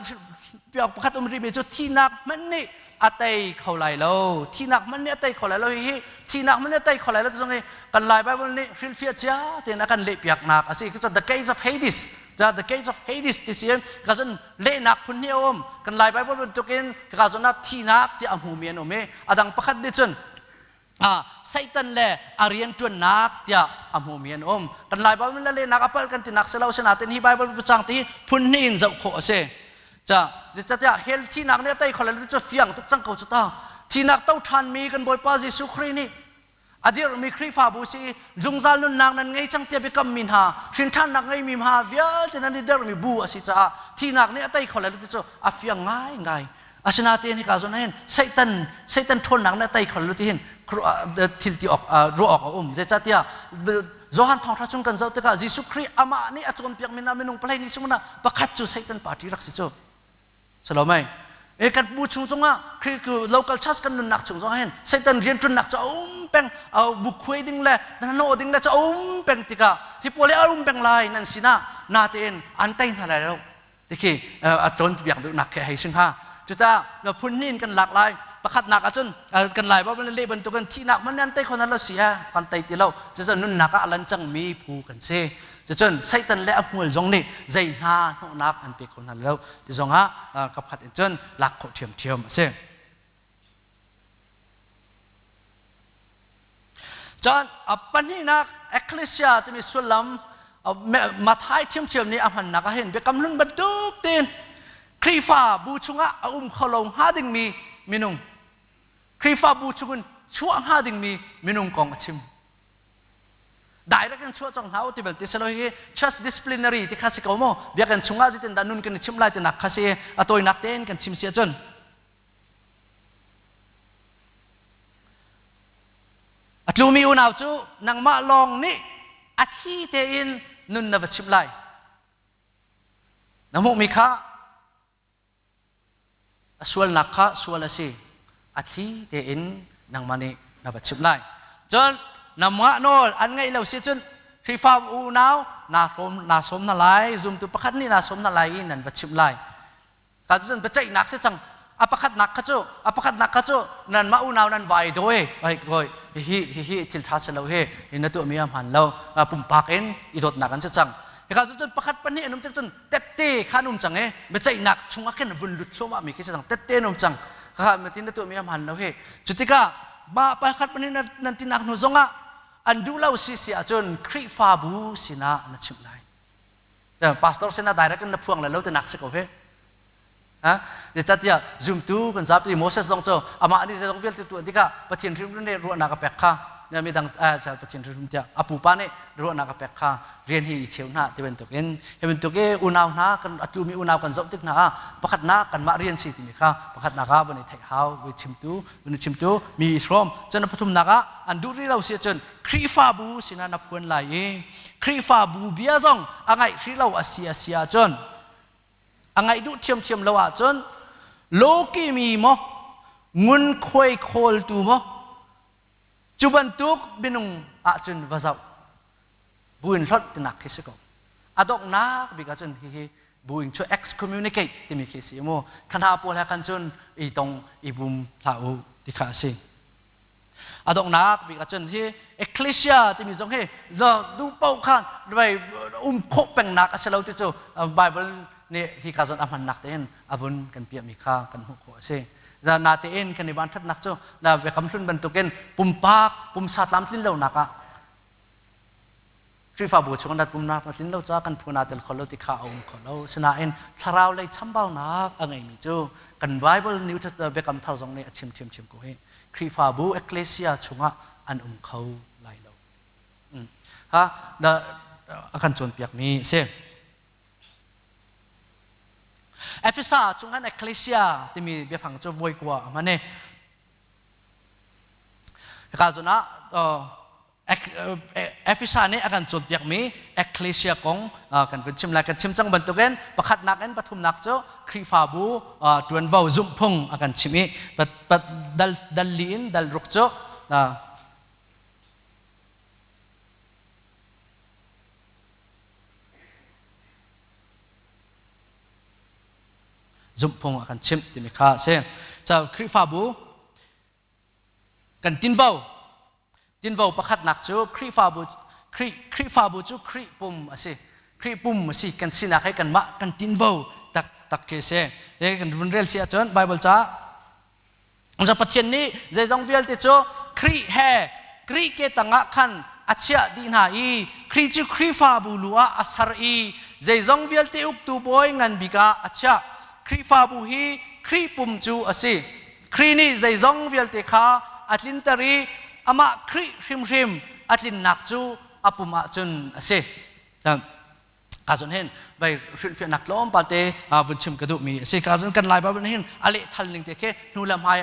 S1: pakhat um rihmi cu thinak hmanh nih a tei kho lai lo thinak hmanh nih a tei kho lai lo hihi Thihnak hmanh nih a tei kho lai lo ti zong hi kan Lai Bible nih hrilhfiah cia tein a kan lehpiaknak a si. The gates of Hades, the gates of Hades ti si ka cun lehnak phun hi a um. Kan Lai Bible bantukin ka zawn ah thihnak tiah a hmumi an um i a dang pakhat nih cun Satan le a rianṭuannak tiah a hmumi an um. Kan Lai Bible le lehnak a palh kan tinak si lo sinain hi Bible cang ti phun hnih in zoh khawh a si. Ca zeicahtiah hell thihnak nih a tei kho lai lo cu fiang tuk cang ko cu ta. Thihnak to ṭhanmi kan Bawipa Jesuh Khrih nih a dirhmi Khrihfabu si zungzal nunnak nan ngei cang tiah biakammi hna hrinṭhannak ngeimi hna vialte nan i dermi bu a si caah thihnak nih a tei kho lai lo ti cu a fiang ngaingai. Asinain hika zawn ah hin Satan Satan ṭhawnnak nih a tei kho lo ti hin thil ti awk ruah awk a um. Zeicahtiah Johan thawngṭha chung kan zoh tikah Jesuh Khrih amah nih a cawnpiakmi hna minung palei ni chungah pakhat cu Satan party rak si cu. Salomei. E kan bu chung zongah Khrih local church kan nunnak chung zongah hin Satan rianṭuannak cu a um peng bu khuai ding le hnawh ding le cu a um peng tikah hi pawl hi a um peng lai nan sinah natein an tei hna lai lo. Tikhi a cawnpiak duhnak khi hei si hnga. Cucaah phun hnih in kan lak lai. Pakhatnak ahcun kan Lai Baibal leh bantukin thihnak hmanh an tei kho hna lo si a kan tei ti lo. Cucun nunnak ah a lan cangmi phu kan si. Cucun Satan le a hmual zong nih zei hna hnawhnak an pe kho hna lo ti zongah kapkhat in cun lak khawh ṭhiamṭhiam a si. Cun a pahnihnak ecclesia timi sullam Mathai ṭhiamṭhiam nih a hmannak ah hin biakam hlun bantuk tein Khrihfa bu chungah a um kho lo hnga dingmi minung Khrihfa bu chungin chuah hnga dingmi minung kong a chim. Direct in chuah cang hna u ti belte si lo hi church disciplinary ti kha si ko mu biakinn chungah zeitin dah nun kan i chimh lai tinak kha si a tawinak tein kan chim si ahcun A tlumi unau cu nangmah lawng nih a thli tein nun na va chimh lai. Na hmuhmi kha a sualnak kha sual a si. A thli tein nangmah nih na va chimh lai. Cun nangmah nawl an ngaih lo si cun Khrihfa unau naa hrawm naa sawm hna lai, zumtu pakhat nih naa sawm hna lai i nan va chimh lai. Ka cu cun biaceihnak si cang. A pakhatnak kha cu a pakhatnak kha cu nanmah unau nan vai dawi oi goi hihi hihi thil tha si lo hi na tuahmi a hmaan lo pumpak in i dawtnak an si cang. Hika cu cun pakhat pahnih an um tik cun tette kha an um cang i biaceihnak chungah khin vun lut thluahmah mi khi si cang tette an um cang. Kha matin na tuahmi a hmaan lo hi. Cu tikah mah pakhat pahnih nan tinak hnu zongah an duh lo si si ahcun Khrihfabu sinah na chimh lai. Pastor sinah direct in na phuang lai lo ti nak si ko he. Ha? Zeicahtiah zumtu kan zapi Moses zong cu amah nih zeizong vialte tuah tikah Pathian hrimhrim nih ruahnak a pek kha midang Pathian hrimhrim tiah a pupa nih ruahnak a pek kha rian hi i cheu hna ti bantukin hi bantuk i unau hna kan a tlumi unau kan zoh tik hna ah pakhatnak kanmah rian si timi kha pakhatnak ah van i theih hau voi chimtu van i chimtu mi i hrawm cun a pathumnak ah an duh rih lo si ahcun Khrihfabu sinah na phuan lai i Khrihfabu bia zong a ngaih hrih lo a si a si ahcun a ngaih duh ṭhiamṭhiam lo ahcun lawki mi maw ngunkhuai khawltu maw cu bantuk minung ahcun va zoh buin hlonh tinak khi si ko a donghnak bik ahcun hihi buin cu excommunicate timi khi si mu khana pawl he khan cun i tong i bum hlah u ti kha a si A donghnak bik ahcun hi ecclesia timi zong hi duh paoh khan um khawh pengnak a si lo ti cu Bible nih hi ka zawn a hmannak tein a vun kan piahmi kha kan hmuh khawh a si. Natein kan i vanṭhatnak cu na biakam hlun bantukin pumpak pumsa tlamtlin lonak ah Khrihfabu chung na pumnak na tlin lo caah kan phu naa tel kho lo ti kha a um kho lo. Sinain thlarau lei chambaunak a ngeimi cu kan Bible New Testament Biakam Thar zong nih a chim ṭhiamṭhiam ko hi. Khrihfabu ecclesia chungah an um kho lai lo. Ha a kan cawnpiakmi a si. Efesa chung an ecclesia timi biafang cu voi kua a hman i hika zawn ah Efesa nih a kan cawnpiakmi ecclesia kong kan vun chim lai. Kan chim cang bantukin pakhatnak in pathumnak cu Khrihfabu ṭuanvo zumhphung a kan chim i dal dal li in dal ruk cu zumhphung a kan chimh timi kha a si. Khrihfabu kan tinvo. Tinvo pakhatnak cu Khrihfabu Khrih Khrihfabu cu Khrih pum a si. Khrih pum a si kan sinak he kanmah kan tinvo taktak khi a si. He kan vun rel si ahcun Bible ca Ca Pathian nih zeizong vialte cu Khrih he Khrih ke tangah khan a chiah dih hna i Khrih cu Khrihfabu lu ah a ser i zeizong vialte uktu bawi ngan bik ah a chiah. Khrihfabu hi Khrih pum cu a si. Khrih nih zeizong vialte kha a tlinter i amah Khrih hrimhrim a tlinnak cu a pum ahcun a si. Ka zon hin vai hrilhfiahnak tlawmpal te vun chim ka duhmi a si. Ka zon kan Lai Bible hin a lehthal ning te khi hnu le hmai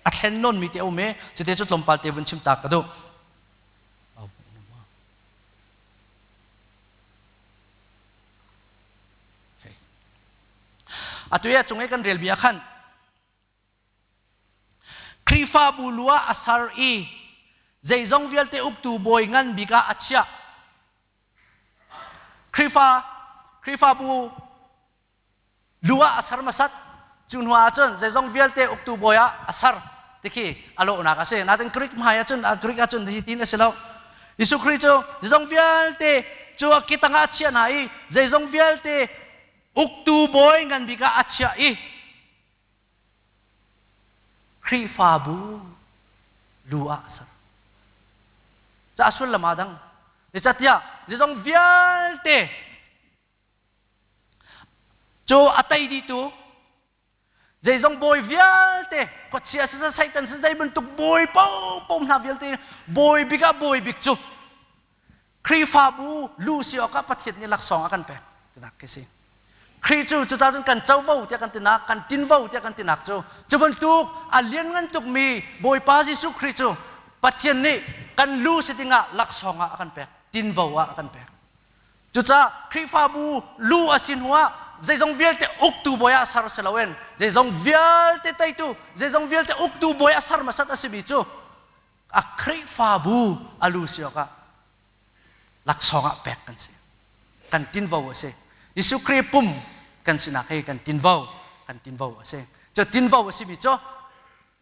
S1: a thlen nawnmi te a um i cute cu tlawmpal te vun chim ta ka duh. Atu i a cung i kan rel bia khan Khrihfabu lu ah a ser i zeizong vialte uktu bawi ngan bik ah a chiah. Khrihfa Khrihfabu lu ah a ser hmasat cu hnu ah cun zeizong vialte uktu bawi ah a ser tikhi a lawhnak a si. Nain Greek hmai ahcun Greek ahcun hi tin a si lo. Jesuh Khrih cu zeizong vialte cu a ke tangah a chiah hna i zeizong vialte uktu bawi ngan bik ah a chiah i Khrihfabu lu ah a ser. Ca sullam aa dang. Zeicahtiah zeizong vialte cu a tei dihtu zeizong bawi vialte khuachia siseh Satan siseh zei bantuk bawi paohpaoh hna vialte bawi bik ah bawi bik cu Khrihfabu lu si awkah Pathian nih laksawng a kan pek tinak khi si. Khrih cu cucaah cun kan covo tiah kan tinak, kan tinvo tiah kan tinak cu cu bantuk a lianngan tukmi Bawipa Jesuh Khrih cu Pathian nih kan lu si dingah laksawng ah a kan pek, tinvo ah a kan pek. Cucaah Khrihfabu lu a si hnuah zeizong vialte uktu bawi ah ser si loin zeizong vialte teitu, zeizong vialte uktu bawi a ser hmasat a simi cu a Khrihfabu a lu si awkah laksawng ah pek kan si. Kan tinvo a si. Jesuh Khrih pum kan sinak hi kan tinvo, kan tinvo a si. Cu tinvo a simi cu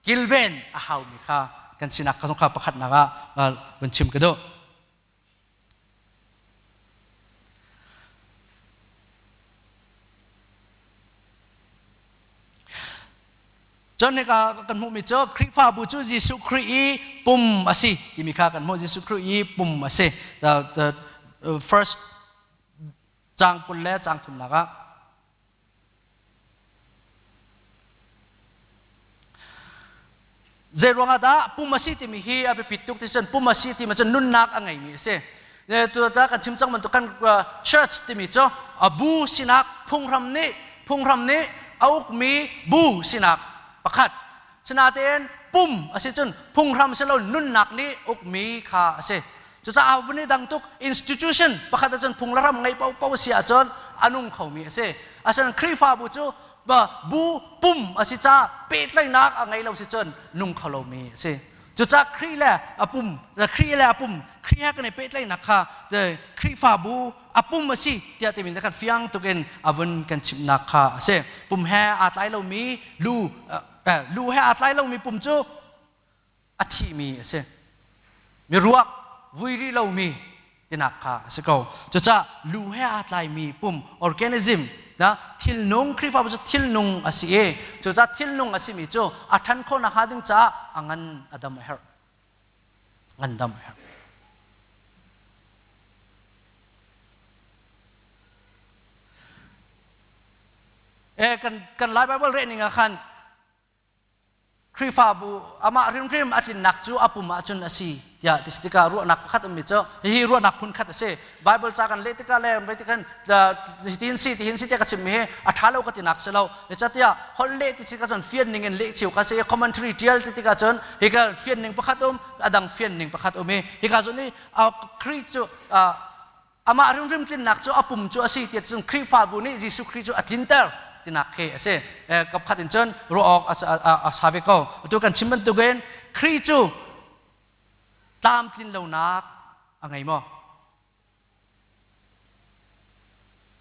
S1: kilven a haumi kha kan sinak kha pakhatnak ah vun chim ka duh. Cun hika kan hmuhmi cu Khrihfabu cu Jesuh Khrih i pum a si timi kha kan hmuh. Jesuh Khrih i pum a si. The, the first caang 20 le caang thumnak ah Zei ruangah dah pum a si timi hi a biapit tuk ti cun pum a si timi cun nunnak a ngeimi a si. Tu kan chim cang bantuk kan church timi cu a bu sinak phunghram nih phunghram nih a ukmi bu sinak pakhat. Sinain pum a si cun phunghram si lo nunnak nih ukmi kha a si. Cucaah vun i dang tuk institution pakhat ahcun phung le ram ngei paohpaoh si ahcun a nung khomi a si. Asinain Khrihfabu cu bu pum a si caah pehtlaihnak a ngei lo si cun nung kho lomi a si. Cucaah Khrih le a pum, Khrih le a pum, Khrih he kan i pehtlaihnak kha Khrihfabu a pum a si tiah timi kan fiang tuk in a vun kan chimhnak kha a si. Pum he aa tlai lomi lu, lu he aa tlai lomi pum cu a thimi a si. Miruak vui rih lomi tinak kha a si ko. Cucaah lu he aa tlaimi pum organism na thilnung Khrihfabu cu thilnung a si i cucaah thilnung a simi cu a ṭhan khawhnak hnga ding caah a ngan a dam a herh. Ngandam a herh. E kan kan Lai Bible reh ning ah khan Khrihfabu amah hrimhrim a tlinnak cu a pum ahcun a si tiah ti tikah ruahnak pakhat ummi cu hihi ruahnak phun khat a si. Bible ca kan leh tikah le rei tikhan hitin si tihin si tiah ka chimmi hi a ṭha lo ka tinak si lo. Zeicahtiah holh leh ti tikah cun fian ning in leh cio kha si i commentary ṭial ti tikah cun hika fian ning pakhat um a dang fian ning pakhat um i hika zawn i Khrih cu Amah hrimhrim tlinnak cu a pum cu a si tiah cun Khrihfabu nih Jesuh Khrih cu a tlinter tinak khi a si. Kapkhat in cun ruah awk a sa ve ko. Atu kan chim bantukin Khrih cu tlamtlin lonak a ngei maw?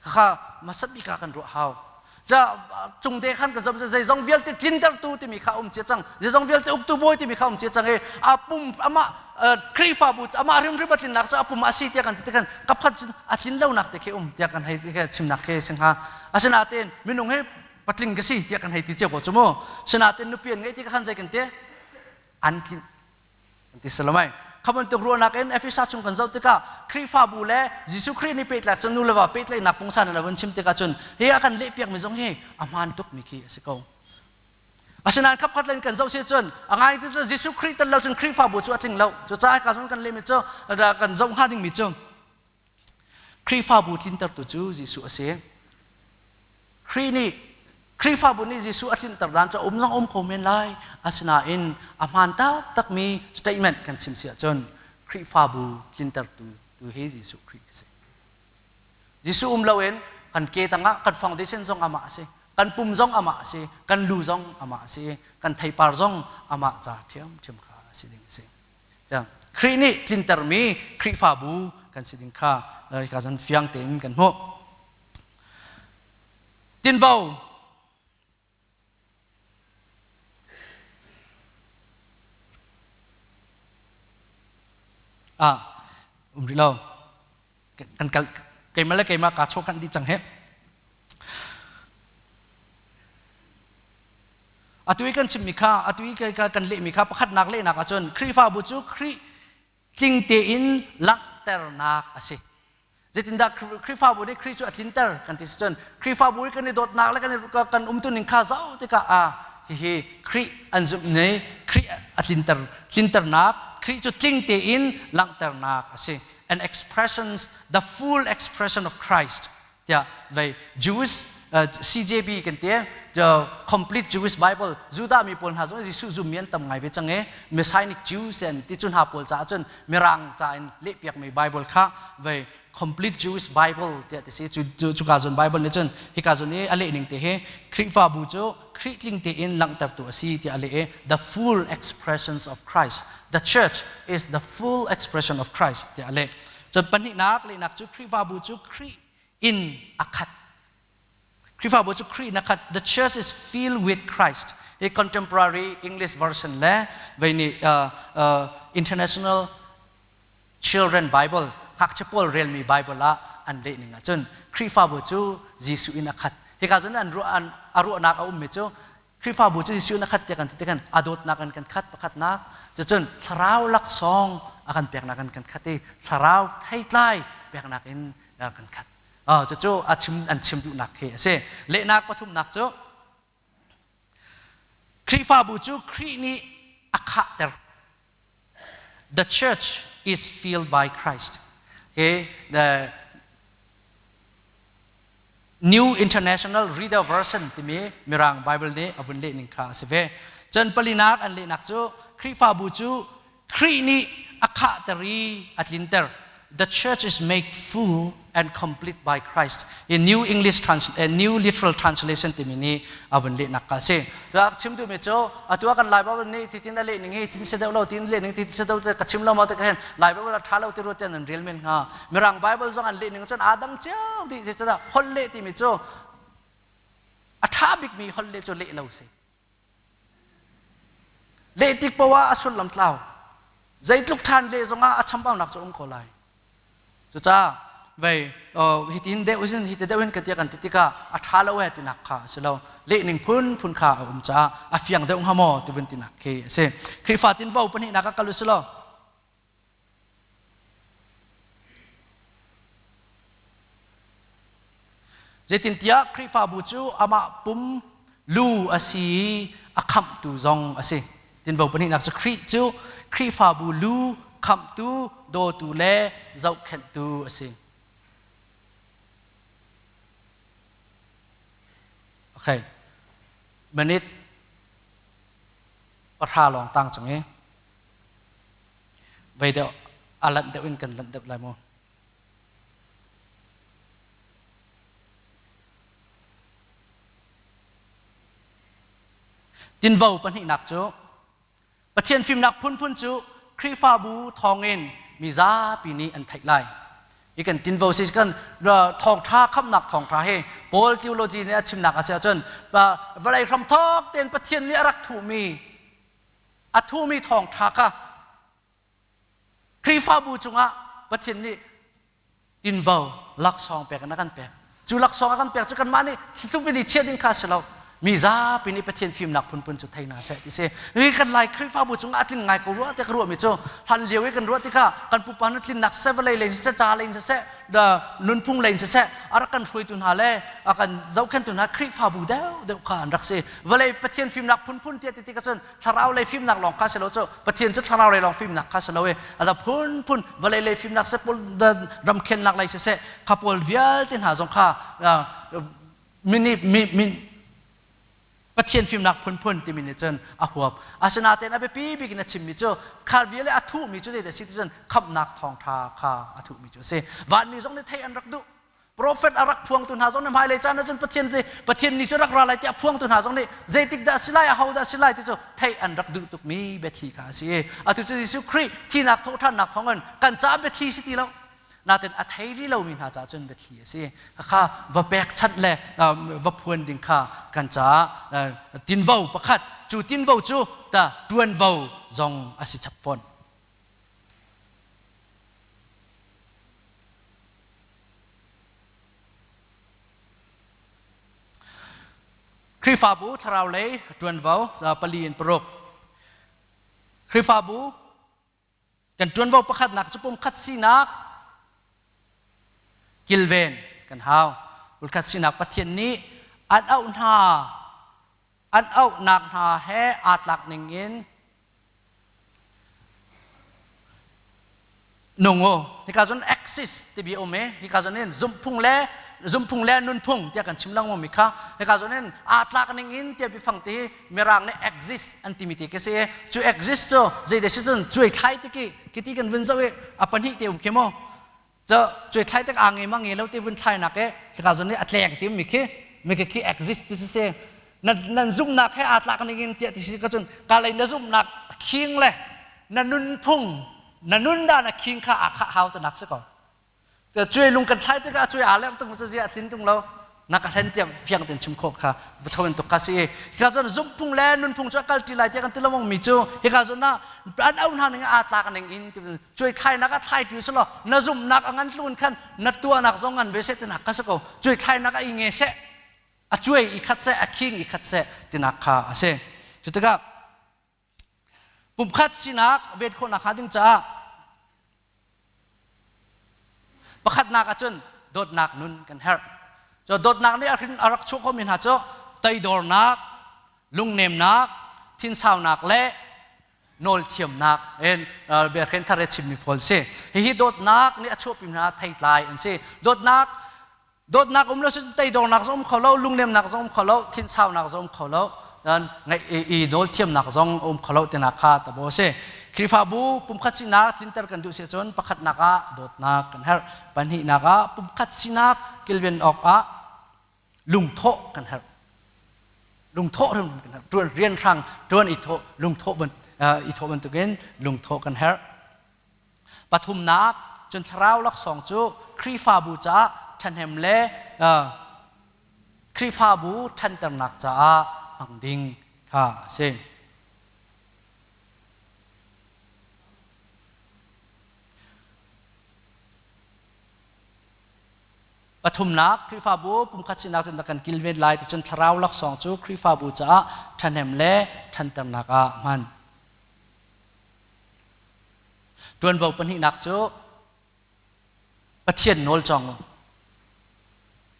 S1: Khakha hmasat bik ah kan ruah hau. Ca cung te khan kan zom zeizong vialte tlintertu timi kha um cia cang. Zeizong vialte uktu bawi timi kha um cia cang i a pum amah Khrihfabu amah hrimhrim a tlinnak cu a pum a si tiah kan ti tikhan kapkhat cun a tlin lonak te khi um tiah kan hei chimnak khi si hnga. Asinain minung hi patling ka si tiah kan hei ti cio ko cu mu. Sinain nupi an ngeih ti khan zei kan ti? An tlin an ti salamai. Kha bantuk ruahnak in Efesa chung kan zoh tikah Khrihfabu le Jesuh Khrih nih pehtlaih cun nu le va pehtlaihnak pungsan in a vun chim tikah cun hi a kan lehpiakmi zong hi a hmaan tukmi khi a si ko. Asinain khapkhat len kan zoh si cun a ngai ti cu Jesuh Khrih tel lo cun Khrihfabu cu a tling lo. Cucaah ka zong kan lehmi cu kan zoh hnga dingmi cu Khrihfabu tlintertu cu Jesuh a si. Khrih nih Khrihfabu nih Jesuh a tlinter dan cu um zong um ko men lai. Asinain a hmaan taktakmi statement kan chim si ahcun Khrihfabu tlintertu tu hi Jesuh Khrih a si. Jesuh um loin kan ke tangah kan foundation zong amah a si. Kan pum zong amah a si. Kan lu zong amah a si. Kan theipar zong amah ca ṭhiamṭhiam kha a si ding a si. Khrih nih tlintermi Khrihfabu kan si ding kha hika zon fiang tein kan hmuh. Tinvo ah um rih lo kan kal keimah le keimah kaa chawkhan dih cang he Atu i kan chimmi kha, atu i kan lehmi kha pakhatnak lehnak ahcun Khrihfabu cu Khrih tling tein langhternak a si. Zeitindah Khrihfabu nih Khrih cu a tlinter kan ti si cun Khrihfabu i kan i dawtnak le kan umtuning kha zoh tikah ah hihi Khrih an zumh ni Khrih a tlinter tlinternak Khrih cu tling tein langhternak a si. An expressions the full expression of Christ tiah vei Jewish CJB kan ti the complete Jewish Bible Judah mi pawl hna zong Jesuh zummi an tam ngai ve cang i Messianic Jews an ti cu hna pawl caah cun mirang ca in lehpiak mi Bible kha vei complete Jewish Bible tiah ti si cu cuka zon Bible nih cun hika zon i a leh ning te hi Khrihfabu cu Khrih tling tein langhtertu a si tiah a leh i the full expressions of Christ the church is the full expression of Christ tiah a leh Cun pahnihnak lehnak cu Khrihfabu cu Khrih in a khat. Khrihfabu cu Khrih in a khat. The church is filled with Christ. Hi contemporary English version le vei nih International Children Bible ngakchia pawl relmi Bible ah an leh ning ahcun Khrihfabu cu Jesuh in a khat. Hika cun an ruah an a ruahnak a ummi cu Khrihfabu cu Jesuh na khat tiah kan ti tikhan a dawtnak in kan khat pakhatnak cucun thlarau laksawng a kan peknak in kan khat i thlarau theitlai peknak in kan khat. Cucu a chim an chim duhnak khi a si. Lehnak pathumnak cu Khrihfabu cu Khrih nih a khahter. The church is filled by Christ. Okay, the New International Reader Version timi Mirang Bible nih a vun leh ning kha a si ve. Cun palinak an lehnak cu Khrihfabu cu Khrih nih a khahter i a tlinter. The church is made full and complete by Christ. In New English Trans New Literal Translation timi nih a vun lehnak kha a si. Rak chim duhmi cu atu ah kan Lai Bible nih titin a leh ning hi tin si deuh lo tin leh ning ti si deuh ka chim lo ma te hen Lai Bible a ṭha lo ti ruat an rel men hnga. Mirang Bible zong an leh ning cun aa dang cio dih zeicahtiah holh leh timi cu a ṭha bikmi holh leh cu leh lo si. Leh tik poah ah a sullam tlau. Zeitluk ṭhan leh zongah a chambaunak cu um ko lai. Cucaah vei hitin deuh in hiti deuh in ka tia kan ti tikah a ṭha lo eh tinak kha a si lo. Lehning phunphun kha a um caah a fiang deuh hnga maw ti vun tinak khi a si. Khrihfa tinvo pahnihnak ah kal u si law Zeitintiah Khrihfabu cu amah pum lu a si i a khamhtu zong a si. Tinvo pahnihnak cu Khrih cu Khrihfabu lu, khamhtu, dawtu le zohkhenhtu a si. Okay. Minute pahra lawng tang cang i vei deuh a lanh deuh in kan lanh deuh lai maw? Tinvo pahnihnak cu Pathian fimnak phunphun cu Khrihfabu thawngin mi zapi nih an theih lai. Hi kan tinvo si kan thawngṭha khamnak thawngṭha hi Paul theology nih a chimnak a si ahcun vawlei hramthawk tein Pathian nih a rak thuhmi a thuhmi thawngṭha kha Khrihfabu cungah Pathian nih tinvo laksawng pek in a kan pek. Cu laksawng a kan pek cu kanmah nih thlup in i chiah ding kha a si lo. Mi zapi nih Pathian fimnak phunphun cu thei hna seh ti si. Hi kan Lai Khrihfabu cungah a tling ngai ko rua tiah ka ruahmi cu hlan lio i kan ruah tikah kan pupa hna tlinnak siseh, vawlei lei siseh, ca lei in siseh, nunphung lei in siseh, a rak kan hruaitu hna le a kan zohkhentu hna Khrihfabu deuhdeuh kha an rak si. Vawlei Pathian fimnak phunphun tiah ti tikah cun thlarau lei fimnak lawng kha si lo cu Pathian cu thlarau lei lawng fimnak kha si lo i a phunphun vawlei lei fimnak seh pawl ramkhennak lei siseh kha pawl vialte hna zong kha mini mi min Pathian fimnak phunphun timi nih cun a huap. Asinain a biapi bik in a chimmi cu khar viale a thuhmi cu zeidah a si ti cun khamhnak thawngṭha kha a thuhmi cu a si. Vanmi zong nih theih an rak duh. Profet a rak phuangtu hna zong nih hmailei caan ahcun Pathian ti Pathian ni cu rak ra lai tiah phuangtu hna zong nih zeitik dah si lai aho dah si lai ti cu theih an rak duh tukmi biathli kha a si. Atu cu Jesuh Khrih thihnak thawhṭhannak thawngin kan caah biathli si ti lo. Natin a thei rih lomi hna caah cun biathli a si. Kha va pekchanh le va phuan ding kha kan caah tinvo pakhat cu tinvo cu ta ṭuanvo zong a si chap fawn. Khrihfabu thlarau lei ṭuanvo pali in paruk. Khrihfabu kan ṭuanvo pakhatnak cu pumkhat sinak kilven kan hau. Pumkhat sinak Pathian nih an auh hna an auhnak hna he aa tlak ning in nung u. Hika cun axis timi um i hika cun in zumhphung le zumhphung le nunphung tiah kan chim lengmang mi kha hika cun in aa tlak ning in tiah biafang ti hi mirang nih exist an timi ti khi si i cu exist cu zei si cun cuai thlai ti ki khi ti kan vun zoh i a pahnih te um khi mu cu cuai thlai tik aa nge ma nge lo ti vun thlai nak i hika zawn i a tleng ti mi khi mi khi khi exist ti si nan nan zumhnak he aa tlak ning in tiah ti si ka cun ka lei na zumhnak khing le na nunphung na nun dan a khing kha aa khah hau tanak si ko cuai lung kan thlai tikah cuai aa lerh tung cu zia a tlin tung lo na ka hlen tiang fiang ten chim khawh kha thoin tuk kha si i hika zawn zumhphung le nunphung cu a kal ti lai tiah kan ti lengmang mi cu hika zawn ah an au hna ning aa tlak ning in cuai thlainak a thlai tu silo na zumhnak a ngan tlun khan na tuahnak zong ngan ve seh tinak kha si ko cuai thlainak a i nge seh a cuai i khat seh a khing i khat seh tinak kha a si cu tikah pumkhat sinak vet khawhnak hnga ding caah Pakhatnak ahcun dawtnak nun kan herh. Cu dawtnak nih a rak chuah khomi hna cu toidornak, lungnemnak, thinsaunak le nawlthiamnak in biakhen thar i chimmi pawl si. Hihi dawtnak nih a chuahpi hna theitlai an si. Dawtnak Dawtnak um lo cun teidornak zong um kho lo, lungnemnak zong um kho lo, thinsaunak zong um kho lo, i nawl thiamnak zong um kho lo tinak kha tabo a si. Khrihfabu pumkhat sinak tlinter kan duh si cun pakhatnak ah dawtnak kan herh, pahnihnak ah pumkhat sinak kilven awk ah lungthawh kan herh. Lungthawh kan herh. Tuan rianhrang tuan i thawh lungthawh ban i thawh bantukin lungthawh kan herh. Pathumnak, cun thlarau laksawng cu Khrihfabu caah ṭhahnem le Khrihfabu ṭhanternak caah hmang ding kha a si. Pathumnak, Khrihfabu pumkhat sinak cun kan kilven lai ti cun thlarau laksawng cu Khrihfabu caah ṭhahnem le ṭhanternak ah hman. Ṭuanvo pahnihnak cu Pathian nawl cawng u.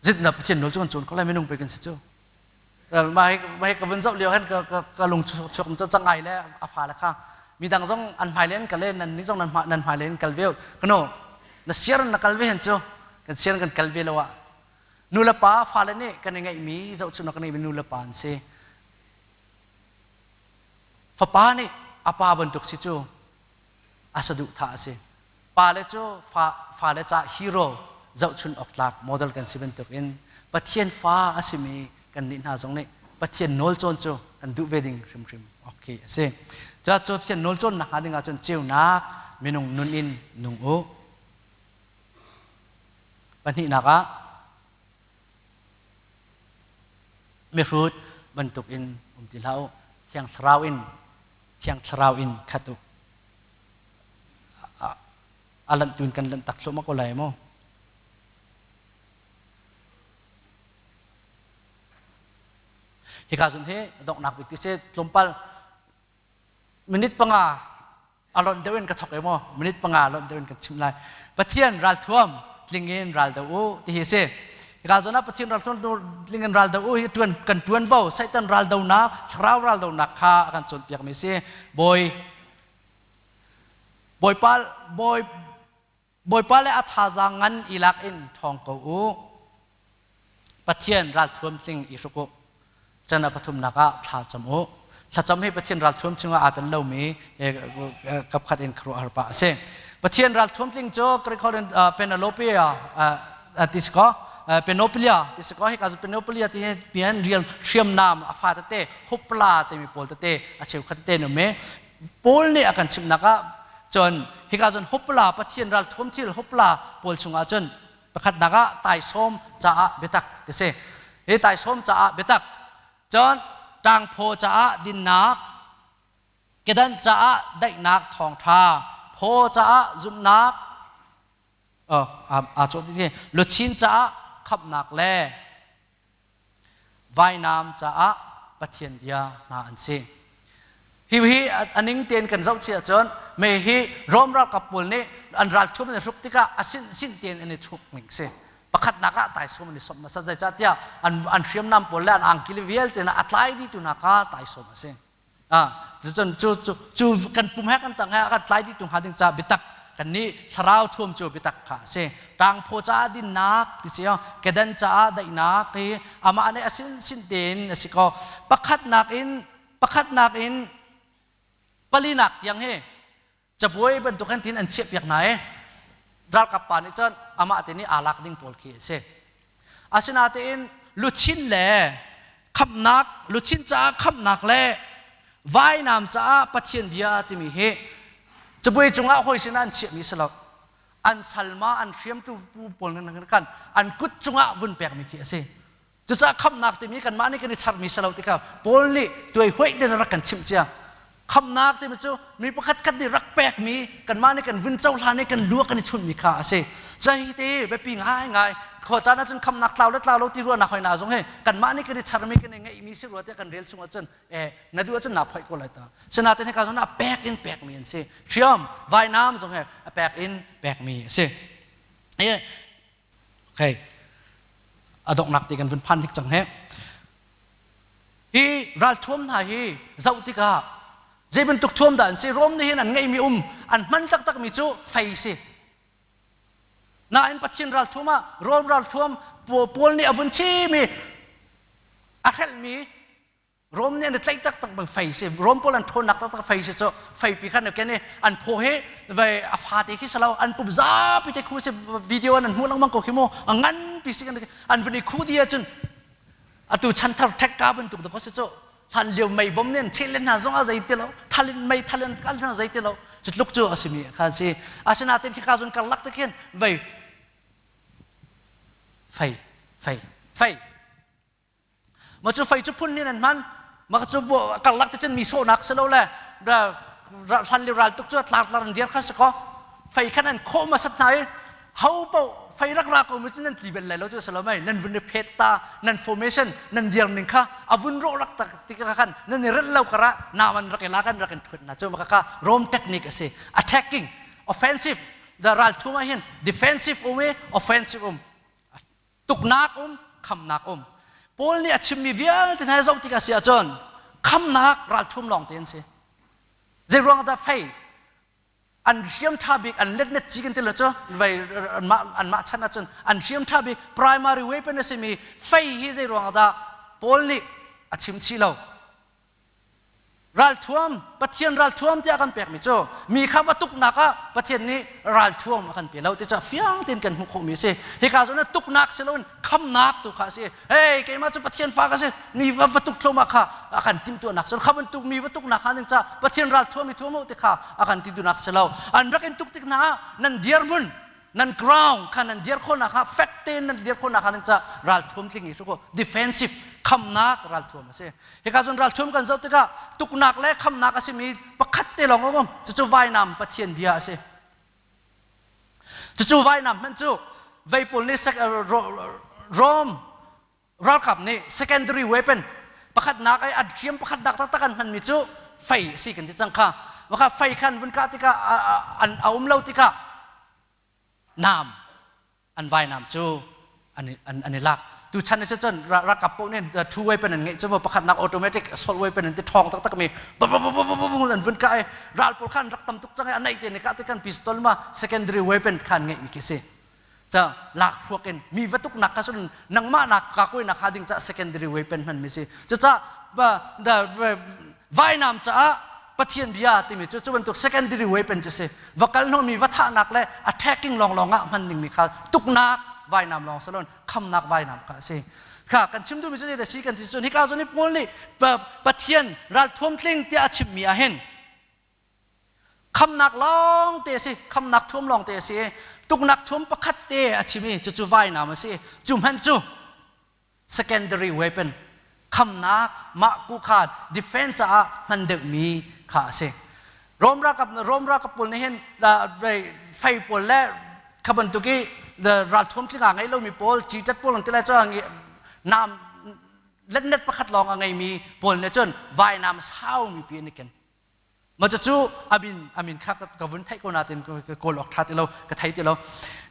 S1: Zitna Pathian nawl cu kan cawn ko lai minung pei kan si cu. Mah hi ka vun zoh lio hin ka lung chuak cu cangai le a fa le kha midang zong an hmai len kal le nan nih zong nan hmai len kal ve kano na siar na kal ve hen cu kan siar kan kal ve lo ah nu le pa fale nih kan i ngeihmi zohchun kan ngeihmi nu le pa an si Fapa nih a pa bantuk si cu a saduhthah a si. Pale cu fa, fale caah hero zohchun awk tlak model kan si bantukin Pathian fa a simi kannih hna zong nih Pathian nawl cawn cu kan duh ve ding hrimhrim awk khi a si. Cu Pathian nawl cawn nak hnga ding ahcun ceunak minung nun in nung u. Pahnihnak ah mihrut bantukin um ti hlah u. Thiang Thlarau in Thiang Thlarau in khat u. A lanh tuin kan lanh tak thluahmah ko lai maw? Hika zun hi donghnak bik ti si tlawmpal minute panga a lonh deuh in ka thok e maw minute panga lonh deuh in kan chim lai Pathian ralthuam tling in ral do u ti hi si hika zawn ah Pathian ralthuam tling in ral do u hi tuan kan tuanvo Satan ral donak thlarau ral donak kha a kan cawnpiak mi si bawi Bawipa bawi Bawipa le a thazaang ngan i lak in ṭhawng ko u. Pathian ralthuam tling i hruk u. Chan a pathumnak ah thla cam u. Thlacam hi Pathian ralthuam chungah aa tel lomi kapkhat in khuaruahhar pah a si. Pathian ralthuam tling cu Greek holh in Penelope ti si kaw Penopelia ti si kaw hika cu Penopelia ti hi rian hriamnam a fa tete hupla timi pawl tete a cheukhat tete an um i Paul nih a kan chimhnak ah cun hika cun hupla Pathian ralthuam thil hupla pawl chungah cun pakhatnak ah taisawm caah biatak ti si. Hi taisawm caah biatak cun ṭangphaw caah dinnak kedan caah daihnak thawngṭha phaw caah zumhnak aa cawh ti si luchin caah khamhnak le vainam caah Pathian bia hna an si. Hi hi a ning tein kan zoh chih ahcun me hi Rom ralkap pawl nih an ralthuam an i hruk tikah a sin sin tein an i hruk ning si. Pakhatnak ah taisawm an i sawmh hmasa zeicahtiah an an hriamnam pawl le an angki le vialte hna a tlai dih tu hna kha taisawm a si. Cun cu cu cu kan pum he kan tang he kan tlai dih tu hnga ding ca biatak kan nih thlarau thuam cu biatak kha a si. Tangphaw caah dinnak ti si kedan caah daihnak hi amah nih a sin sin tein a si ko. Pakhatnak in pakhatnak in palinak tiang hi cabuai bantuk hin tin an chiahpiak hna i ralkap pa nih cun amah te nih aa lak ding pawl khi a si. Asinain luchin le khamhnak luchin caah khamhnak le vainam caah Pathian bia timi hi cabuai cungah hawi sinah an chiahmi si lo. An salma an hriamtu pawl kan an kut cungah vun pekmi khi a si. Cucaah khamhnak timi kanmah nih kan i charmi si lo tikah Paul nih tuai huai tein rak kan chimh cia. Khamhnak timi cu mi pakhat khat nih rak pekmi kanmah nih kan vun cohlan i kan lua kan i chunhmi kha a si. Cai te biapi ngaingai khua caan ahcun khamhnak tlau le tlau lo ti ruahnak hoi na zong he kanmah nih kan i charmi kan i ngeihmi si rua tiah kan rel chung ahcun eh na duh ahcun naa phoih ko lai ta. Sinain hika zong ah pek in pekmi an si. Hriam vainam zong he a pek in pekmi a si. Eh Okay. A donghnak ti kan vun phan hnik cang he. Hi ralthuam hna hi zoh tikah zei bantuk thuam dah an si Rom nih hin an ngeihmi um an hman taktakmi cu fei si. Nain Pathian ralthuam ah Rom ralthuam Paul nih a vun chim i a hrelhmi Rom nih an i tlaih taktak bang fei si Rom pawl an ṭhawnnak taktak fei si cu feipi khan ken i an phaw hi vei a fate khi si lo an pum zapi te khu si video an hmuh lengmang ko khi mu a nganpi si kan an vun i khu di ahcun atu chanthar ṭhekka bantuk dawk si cu hlan lio mei bom nih an cheh len hna zong a zei ti lo thalin mei thalin kal hna zei ti lo cu tluk cu a simi kha si asinain khika zun karlak te khin vei fei fei fei Ma cu fei cu phun in an hman. Ma cu karlak te cun mi sawhnak si lo le hlan le ral tuk cu tlar tlar an dir kha si ko. Fei khan an khawh hmasat hna i ho paoh fei rak ra ko mi cu nan tli bel lai lo cu si lo mei nan vun i phet ta nan formation nan dir ning kha a vun rawh rak tak ti kha khan nan i relh lo karah naman rak i lak an rak in thut na cu maka kha Rome technique a si attacking offensive the ral thum ah hin defensive um i offensive um tuknak um khamnak um Paul nih a chimmi vialte hna zoh tikah si ahcun khamnak ralthum lawng te an si zei ruang dah fei an hriam ṭha bik an letnet ci kan ti lo cu vei anmah anmah chan ahcun an hriam ṭha bik primary weapon a simi fei hi zei ruang dah Paul nih a chim chih lo Ralthuam, Pathian ralthuam tiah kan pekmi cu mi kha va tuknak ah Pathian nih ralthuam a kan pe lo ti cu fiang tein kan hmuh khawhmi a si. Hika zawn ah tuknak si loin khamnak tu kha a si. Hey, keimah cu Pathian fa ka si. Mi va va tuk thluahmah kha a kan timhtuahnak si. Kha bantuk mi va tuknak kha ding ca Pathian ralthuam i thuam u ti kha a kan ti duhnak si lo. An rak in tuk tik hna ah nan dirhmun. Nan ground kha nan dir khawhnak kha fek tein nan dir khawhnak kha nan ca ralthuam tling i hru defensive khamnak ralthuam a si. Hika cun ralthuam kan zoh tikah tuknak le khamnak a simi pakhat te lawng a um. Cucu vainam Pathian bia a si. Cucu vainam hmanh cu vei pawl nih Rome ralkap nih secondary weapon pakhatnak ai an hriam pakhatnak taktak an hmanmi cu fei a si kan ti cang kha. Maka fei khan vun kah tikah an a um lo tikah nam an vainam cu an i lak. Tuchan is cun ralkap paoh nih two weapon an ngeih cu pakhatnak automatic assault weapon an ti ṭhawng taktak mi an vun kah i ral pawl khan rak tam tuk cang i a naih te ne kah ti kan pistol ma secondary weapon khan ngeih mi khi si. Ca lak hruak in mi va tuknak kha cun nangmah nak kakuainak ha ding ca secondary weapon hman mi si. Cucaah vainam caah Pathian bia timi cu cu bantuk secondary weapon cu si. Va kal hnawhmi va thahnak le attacking lawnglawng ah hman dingmi kha tuknak vainam lawng si loin khamnak vainam kha a si. Kha kan chim duhmi cu zeidah si kan ti cun hika zawn i Paul nih Pathian ralthuam tling tiah a chimmi ah hin khamnak lawng te a si, khamnak thuam lawng te a si i tuknak thuam pakhat te a chim i cucu vainam a si. Cu hmanh cu secondary weapon khamnak mah ku kha defense caah hman deuhmi kha a si. Rom ralkap Rom ralkap pawl nih hin fei pawl le kha bantuk i ralthuam tling aa ngei lomi pawl citat pawl an ti lai cu nam letnet pakhat lawng a ngeimi pawl nih cun vainam saumi pi an i ken. Mah cucu amin amin kha ka vun theih ko nain ka kawl awk ṭha ti lo ka thei ti lo.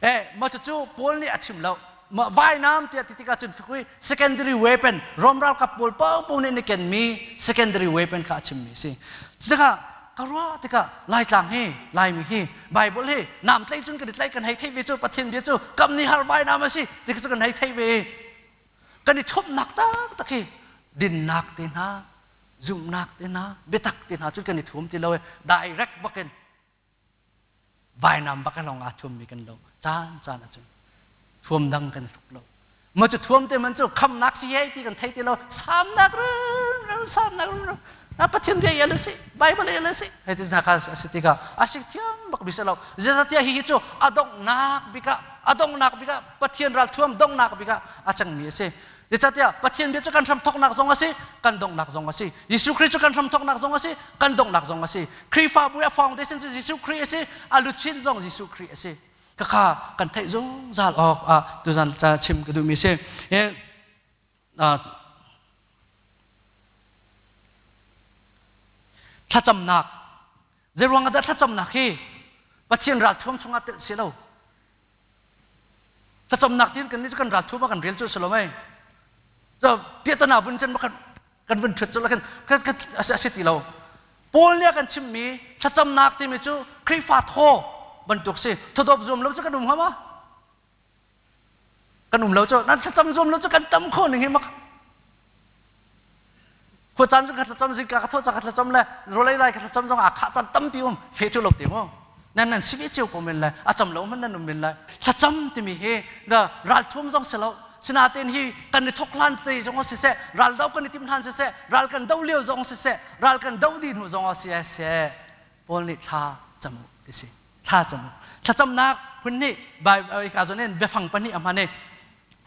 S1: Eh mah cucu Paul nih a chim lo. Mah vainam tiah ti tikah cun khi secondary weapon Rom ralkap pawl paohpaoh nih an i kenmi secondary weapon kha a chimmi a si. Cutikah ka ruah tikah Laitlang hi Laimi hi Bible hi nam tlaih cun kan i tlaih kan hei theih ve cu Pathian bia cu kam ni har vainam a si ti cu kan hei theih ve. Kan i thupnak taktak hi dinnak te hna zumhnak te hna biatak te hna cu kan i thum ti lo i direct bakin vainam bak lawng aa thummi kan lo caan caan ahcun thuam dang kan hruk lo ma cu thuam te man cu khamnak si hei ti kan thei ti lo samnak rum samnak rum na pathian bia ial si bible ial si hei ti hna kha a si tikah a si thiam bak bi si lo zeicahtiah hihi cu a donghnak bikah a donghnak bikah pathian ral thuam donghnak bikah a cangmi a si Zeicahtiah Pathian bia cu kan hramthawknak zong a si, kan donghnak zong a si. Jesuh Khrih cu kan hramthawknak zong a si, kan donghnak zong a si. Khrihfabu i a foundation cu Jesuh Khrih a si, a luchin zong Jesuh Khrih a si. Khakha kan theih zungzal awk ah tuzan ca chim ka duhmi si. Thlacamnak. Zeiruang ah dah thlacamnak hi Pathian ralthuam chungah telh si lo? Thlacamnak tin kan nih cu kan ral thum ah kan rel cu si lo mei. Piahtana vun cen kan kan vun ṭhuat cu kan kan a si ti lo. Paul nih a kan chimmi thlacamnak timi cu Khrihfa thaw bantuk si. Thawdawp zuam lo cu kan um hnga ma? Kan um lo cu nan thlacam zuam lo cu kan tam khawh ning hi mak. Khuacaan cu ka thlacam zingka ka tho ca ka thlacam le rawlei lai ka thlacam zong ah khah caan tampi um fe tu lo te mu nan nan si ve cio ko men lai a cam lo hmanh nan um men lai thlacam timi hi ralthuam zong si lo sinaten hi kan i thok hlan te zong siseh ral do kan i tim hlan siseh ral kan do lio zong siseh ral kan do di hnu zong si seh Paul nih thla cam u ti si thla cam u thlacamnak phun nih ka zawn in biafang pahnih a hman i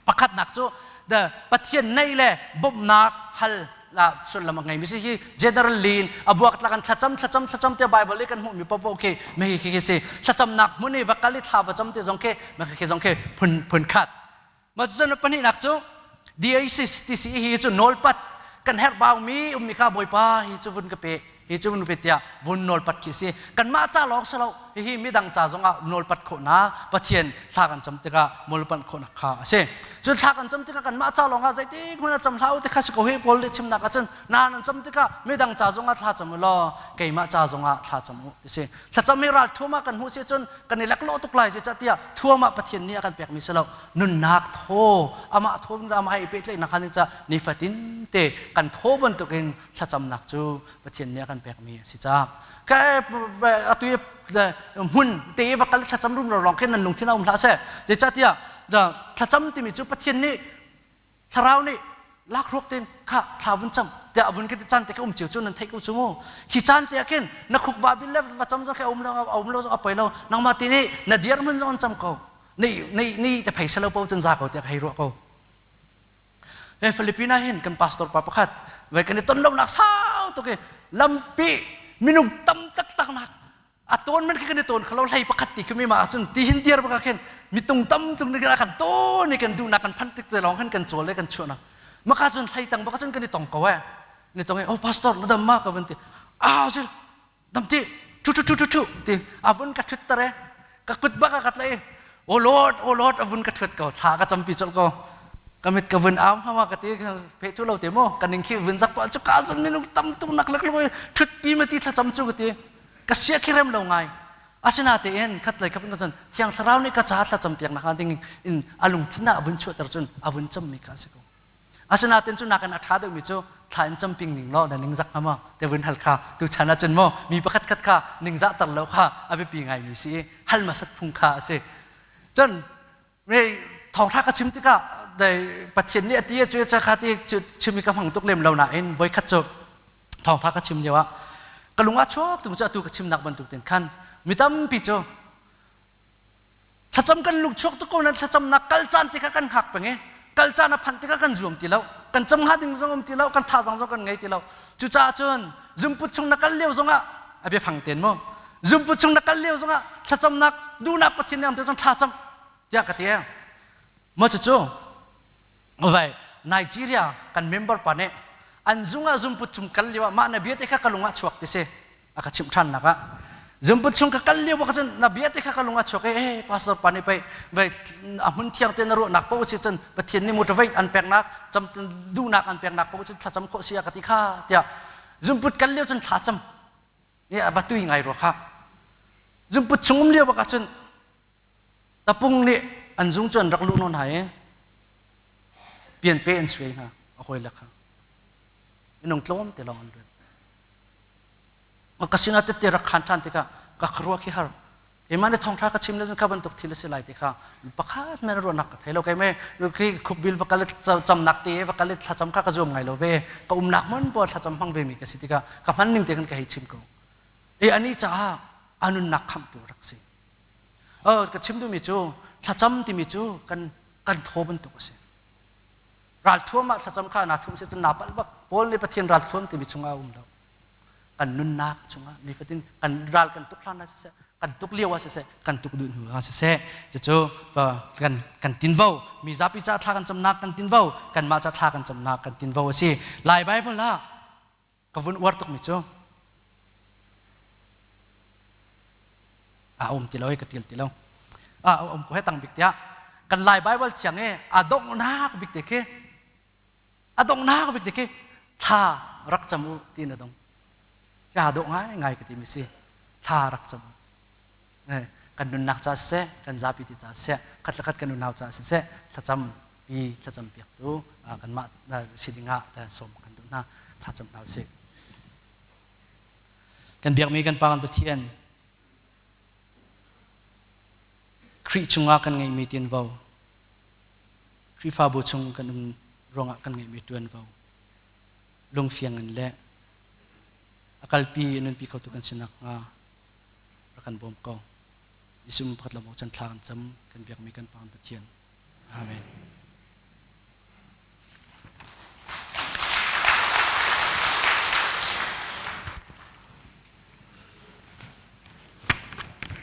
S1: Pakhatnak cu the Pathian nei le bawmhnak hal la sullam a ngeimi si hi general in a buak tlak an thlacam thlacam thlacam te Bible i kan hmuhmi popo khi me hi khi si thlacamnak hmun i va kal i thla va cam te zong khi me khi zong khi phun phun khat ma cun pahnihnak cu diasis ti si hi cu nawlpat kan herh baumi ummi kha bawipa hi cu vun ka pe hi cu vun pe tiah vun nawlpat khi si kanmah ca lawng si lo hihi midang ca zongah nawlpat khawhnak Pathian thla kan cam tikah nawlpat khawhnak kha a si cun thla kan cam tikah kanmah ca lawng ah zeitik hmanh ah cam hlah u ti kha si ko hi Paul nih chimnak ahcun na nan cam tikah midang ca zongah thla cam u law keimah ca zongah thla cam u ti si thlacam hi ral thuam ah kan hmuh si cun kan i leklawh tuk lai zeicahtiah thuam ah Pathian nih a kan pekmi si lo nunnak thaw amah thaw amah he i pehtlaihnak khan ca nifatin te kan thaw bantukin thlacamnak cu Pathian nih a kan pekmi a si caah ka atu i hmun te i va kal thlacam rum lawng khin nan lungthin a um hlah seh zeicahtiah thlacam timi cu Pathian nih thlarau nih lakhruak ten kha thla vun cam tiah vun ka ti caan te ka um cio cu nan theih ko cu mu khi caan te ah khin na khuk va bil le va cam zong khi a um lo a um lo zong a poi lo nangmah ti nih na dir hmun zong an cam ko. Nei nei nei te phei selo po cun za ko tiah ka hei ruah ko. Ve Filipina hin kan pastor pa pakhat ve kan i ton lo nak sau tuk i lampi minung tam taktak nak a ton man khi kan i ton khalo hlei pakhat ti khi mi ma ahcun ti hin dir baka khin mitung tam tung ni kan ton i kan duh nak kan phan tik te lawng khan kan chawl le kan chuah nak maka cun hlei tang baka cun kan i tong ko eh ni tong i oh pastor na dam ma ka van ti ah sil dam ti thu thu thu thu thu ti a vun ka thut tare ka kut baka ka tlai oh lord oh lord a vun ka thut ko thla ka campi chol ko ka mit ka vun au hama ka ti phe thu lo te mo ka ning khi vun zak pa chu ka zun minung tam tuk nak lek loi thut pi ma ti thla cam chu ka ti ka sia khi rem lo ngai asinatein khatlei kha cun thiang thlarau nih ka ca thlacam piak nak ding in a lungthin ah a vun chuahter cun a vun cammi kha a si ko asinatein cu nakin a ṭha deuhmi cu thla in camping ning law na ningzak hnga maw te vun hal kha tu chan ah cun maw mi pakhat khat kha ningzah ter lo kha a biapi ngaimi si i hal hmasat phung kha a si cun thawngṭha ka chim tikah Pathian nih a ti cu cu kha ti chim i ka hmang tuk lem lo nain voikhat cu thawngṭha ka chim lio ah ka lung ah chuak tung cu atu ka chimnak bantuk ten khan mi tampi cu thlacam kan lung chuak tuk ko nan thlacamnak kal caan ti kha kan hngak peng i kal caan a phanh tikah kan zuam ti lo kan cam hnga ding zong um ti lo kan thazang zong kan ngei ti lo cucaah cun zumput chung na kal lio zongah a biafang ten mu zumput chung na kal lio zongah thlacamnak duhnak Pathian nih am te zong thlacam tiah ka ti maw cucu vai Nigeria kan member pa nih an zung ah zumput chung kal lio ah mah na bia te kha ka lung ah chuak ti si a ka chimh ṭhan nak ah zumput chung ka kal lio ah cun na bia te kha ka lung ah chuak e pastor pa nih pei vai a hmun thiang te na ruahnak paoh si cun Pathian nih motivate an peknak cam duhnak an peknak paoh cun thlacam khawh si a ka ti kha tiah zumput kal lio cun thlacam a va tui ngai rua kha zumput chung um lio bak ah cun tapung nih an zung cu an rak luh nawn hna i pianpe an suai hna a hawi le kha minung tlawm te lawng an luat ka sinah tette rak khan ṭhan tikah ka khuaruah khi har keimah nih thawngṭha ka chim le cun kha bantuk thil a si lai ti kha pakhat men ruahnak ka thei lo keimah khi khukbil va kal camnak te va kal thlacam kha ka zuam ngai lo ve ka umnak hmun pawl thlacam hmang ve mi ka si tikah ka hman ning te khan ka hei chim ko e ani caah a nunnak khamhtu rak si ka chim duhmi cu thlacam timi cu kan kan thaw bantuk a si ralthuam ah thlacam kha naa thum si cun naa palh bak Paul nih Pathian ralthuam timi chungah a um lo kan nunnak chungah nifatin kan ral kan tuk hlan ah siseh kan tuk lio ah siseh kan tuk duh hnu ah siseh cucu kan kan tinvo mi zapi ca thla kan camnak kan tinvo kanmah ca thla kan camnak kan tinvo a si Lai Bible ah ka vun uar tukmi cu a um ti lo ka til ti lo a um ko he tang bik tiah kan Lai Bible thiang i a donghnak bik te khi a donghnak bik te khi thla rak cam u ti na dong ka dawh ngai ngai ka ti mi si thla rak cam u kan nunnak ca siseh kan zapi ti ca siseh khat le khat kan unau ca siseh thlacam pi thlacam piaktu kanmah si dingah sawm kan duh hna thlacam hna usih kan biakmi kan Pa kan Pathian Khrih chungah kan ngeihmi tinvo Khrihfabu chung kan um ruangah kan ngeihmi ṭuanvo lungfiang in le a kalpi nunpi khotu kan si nakhnga rak kan bawm ko. Jesuh pakhat lo chan thla kan cam kan biakmi kan Pa Pathian. Amen.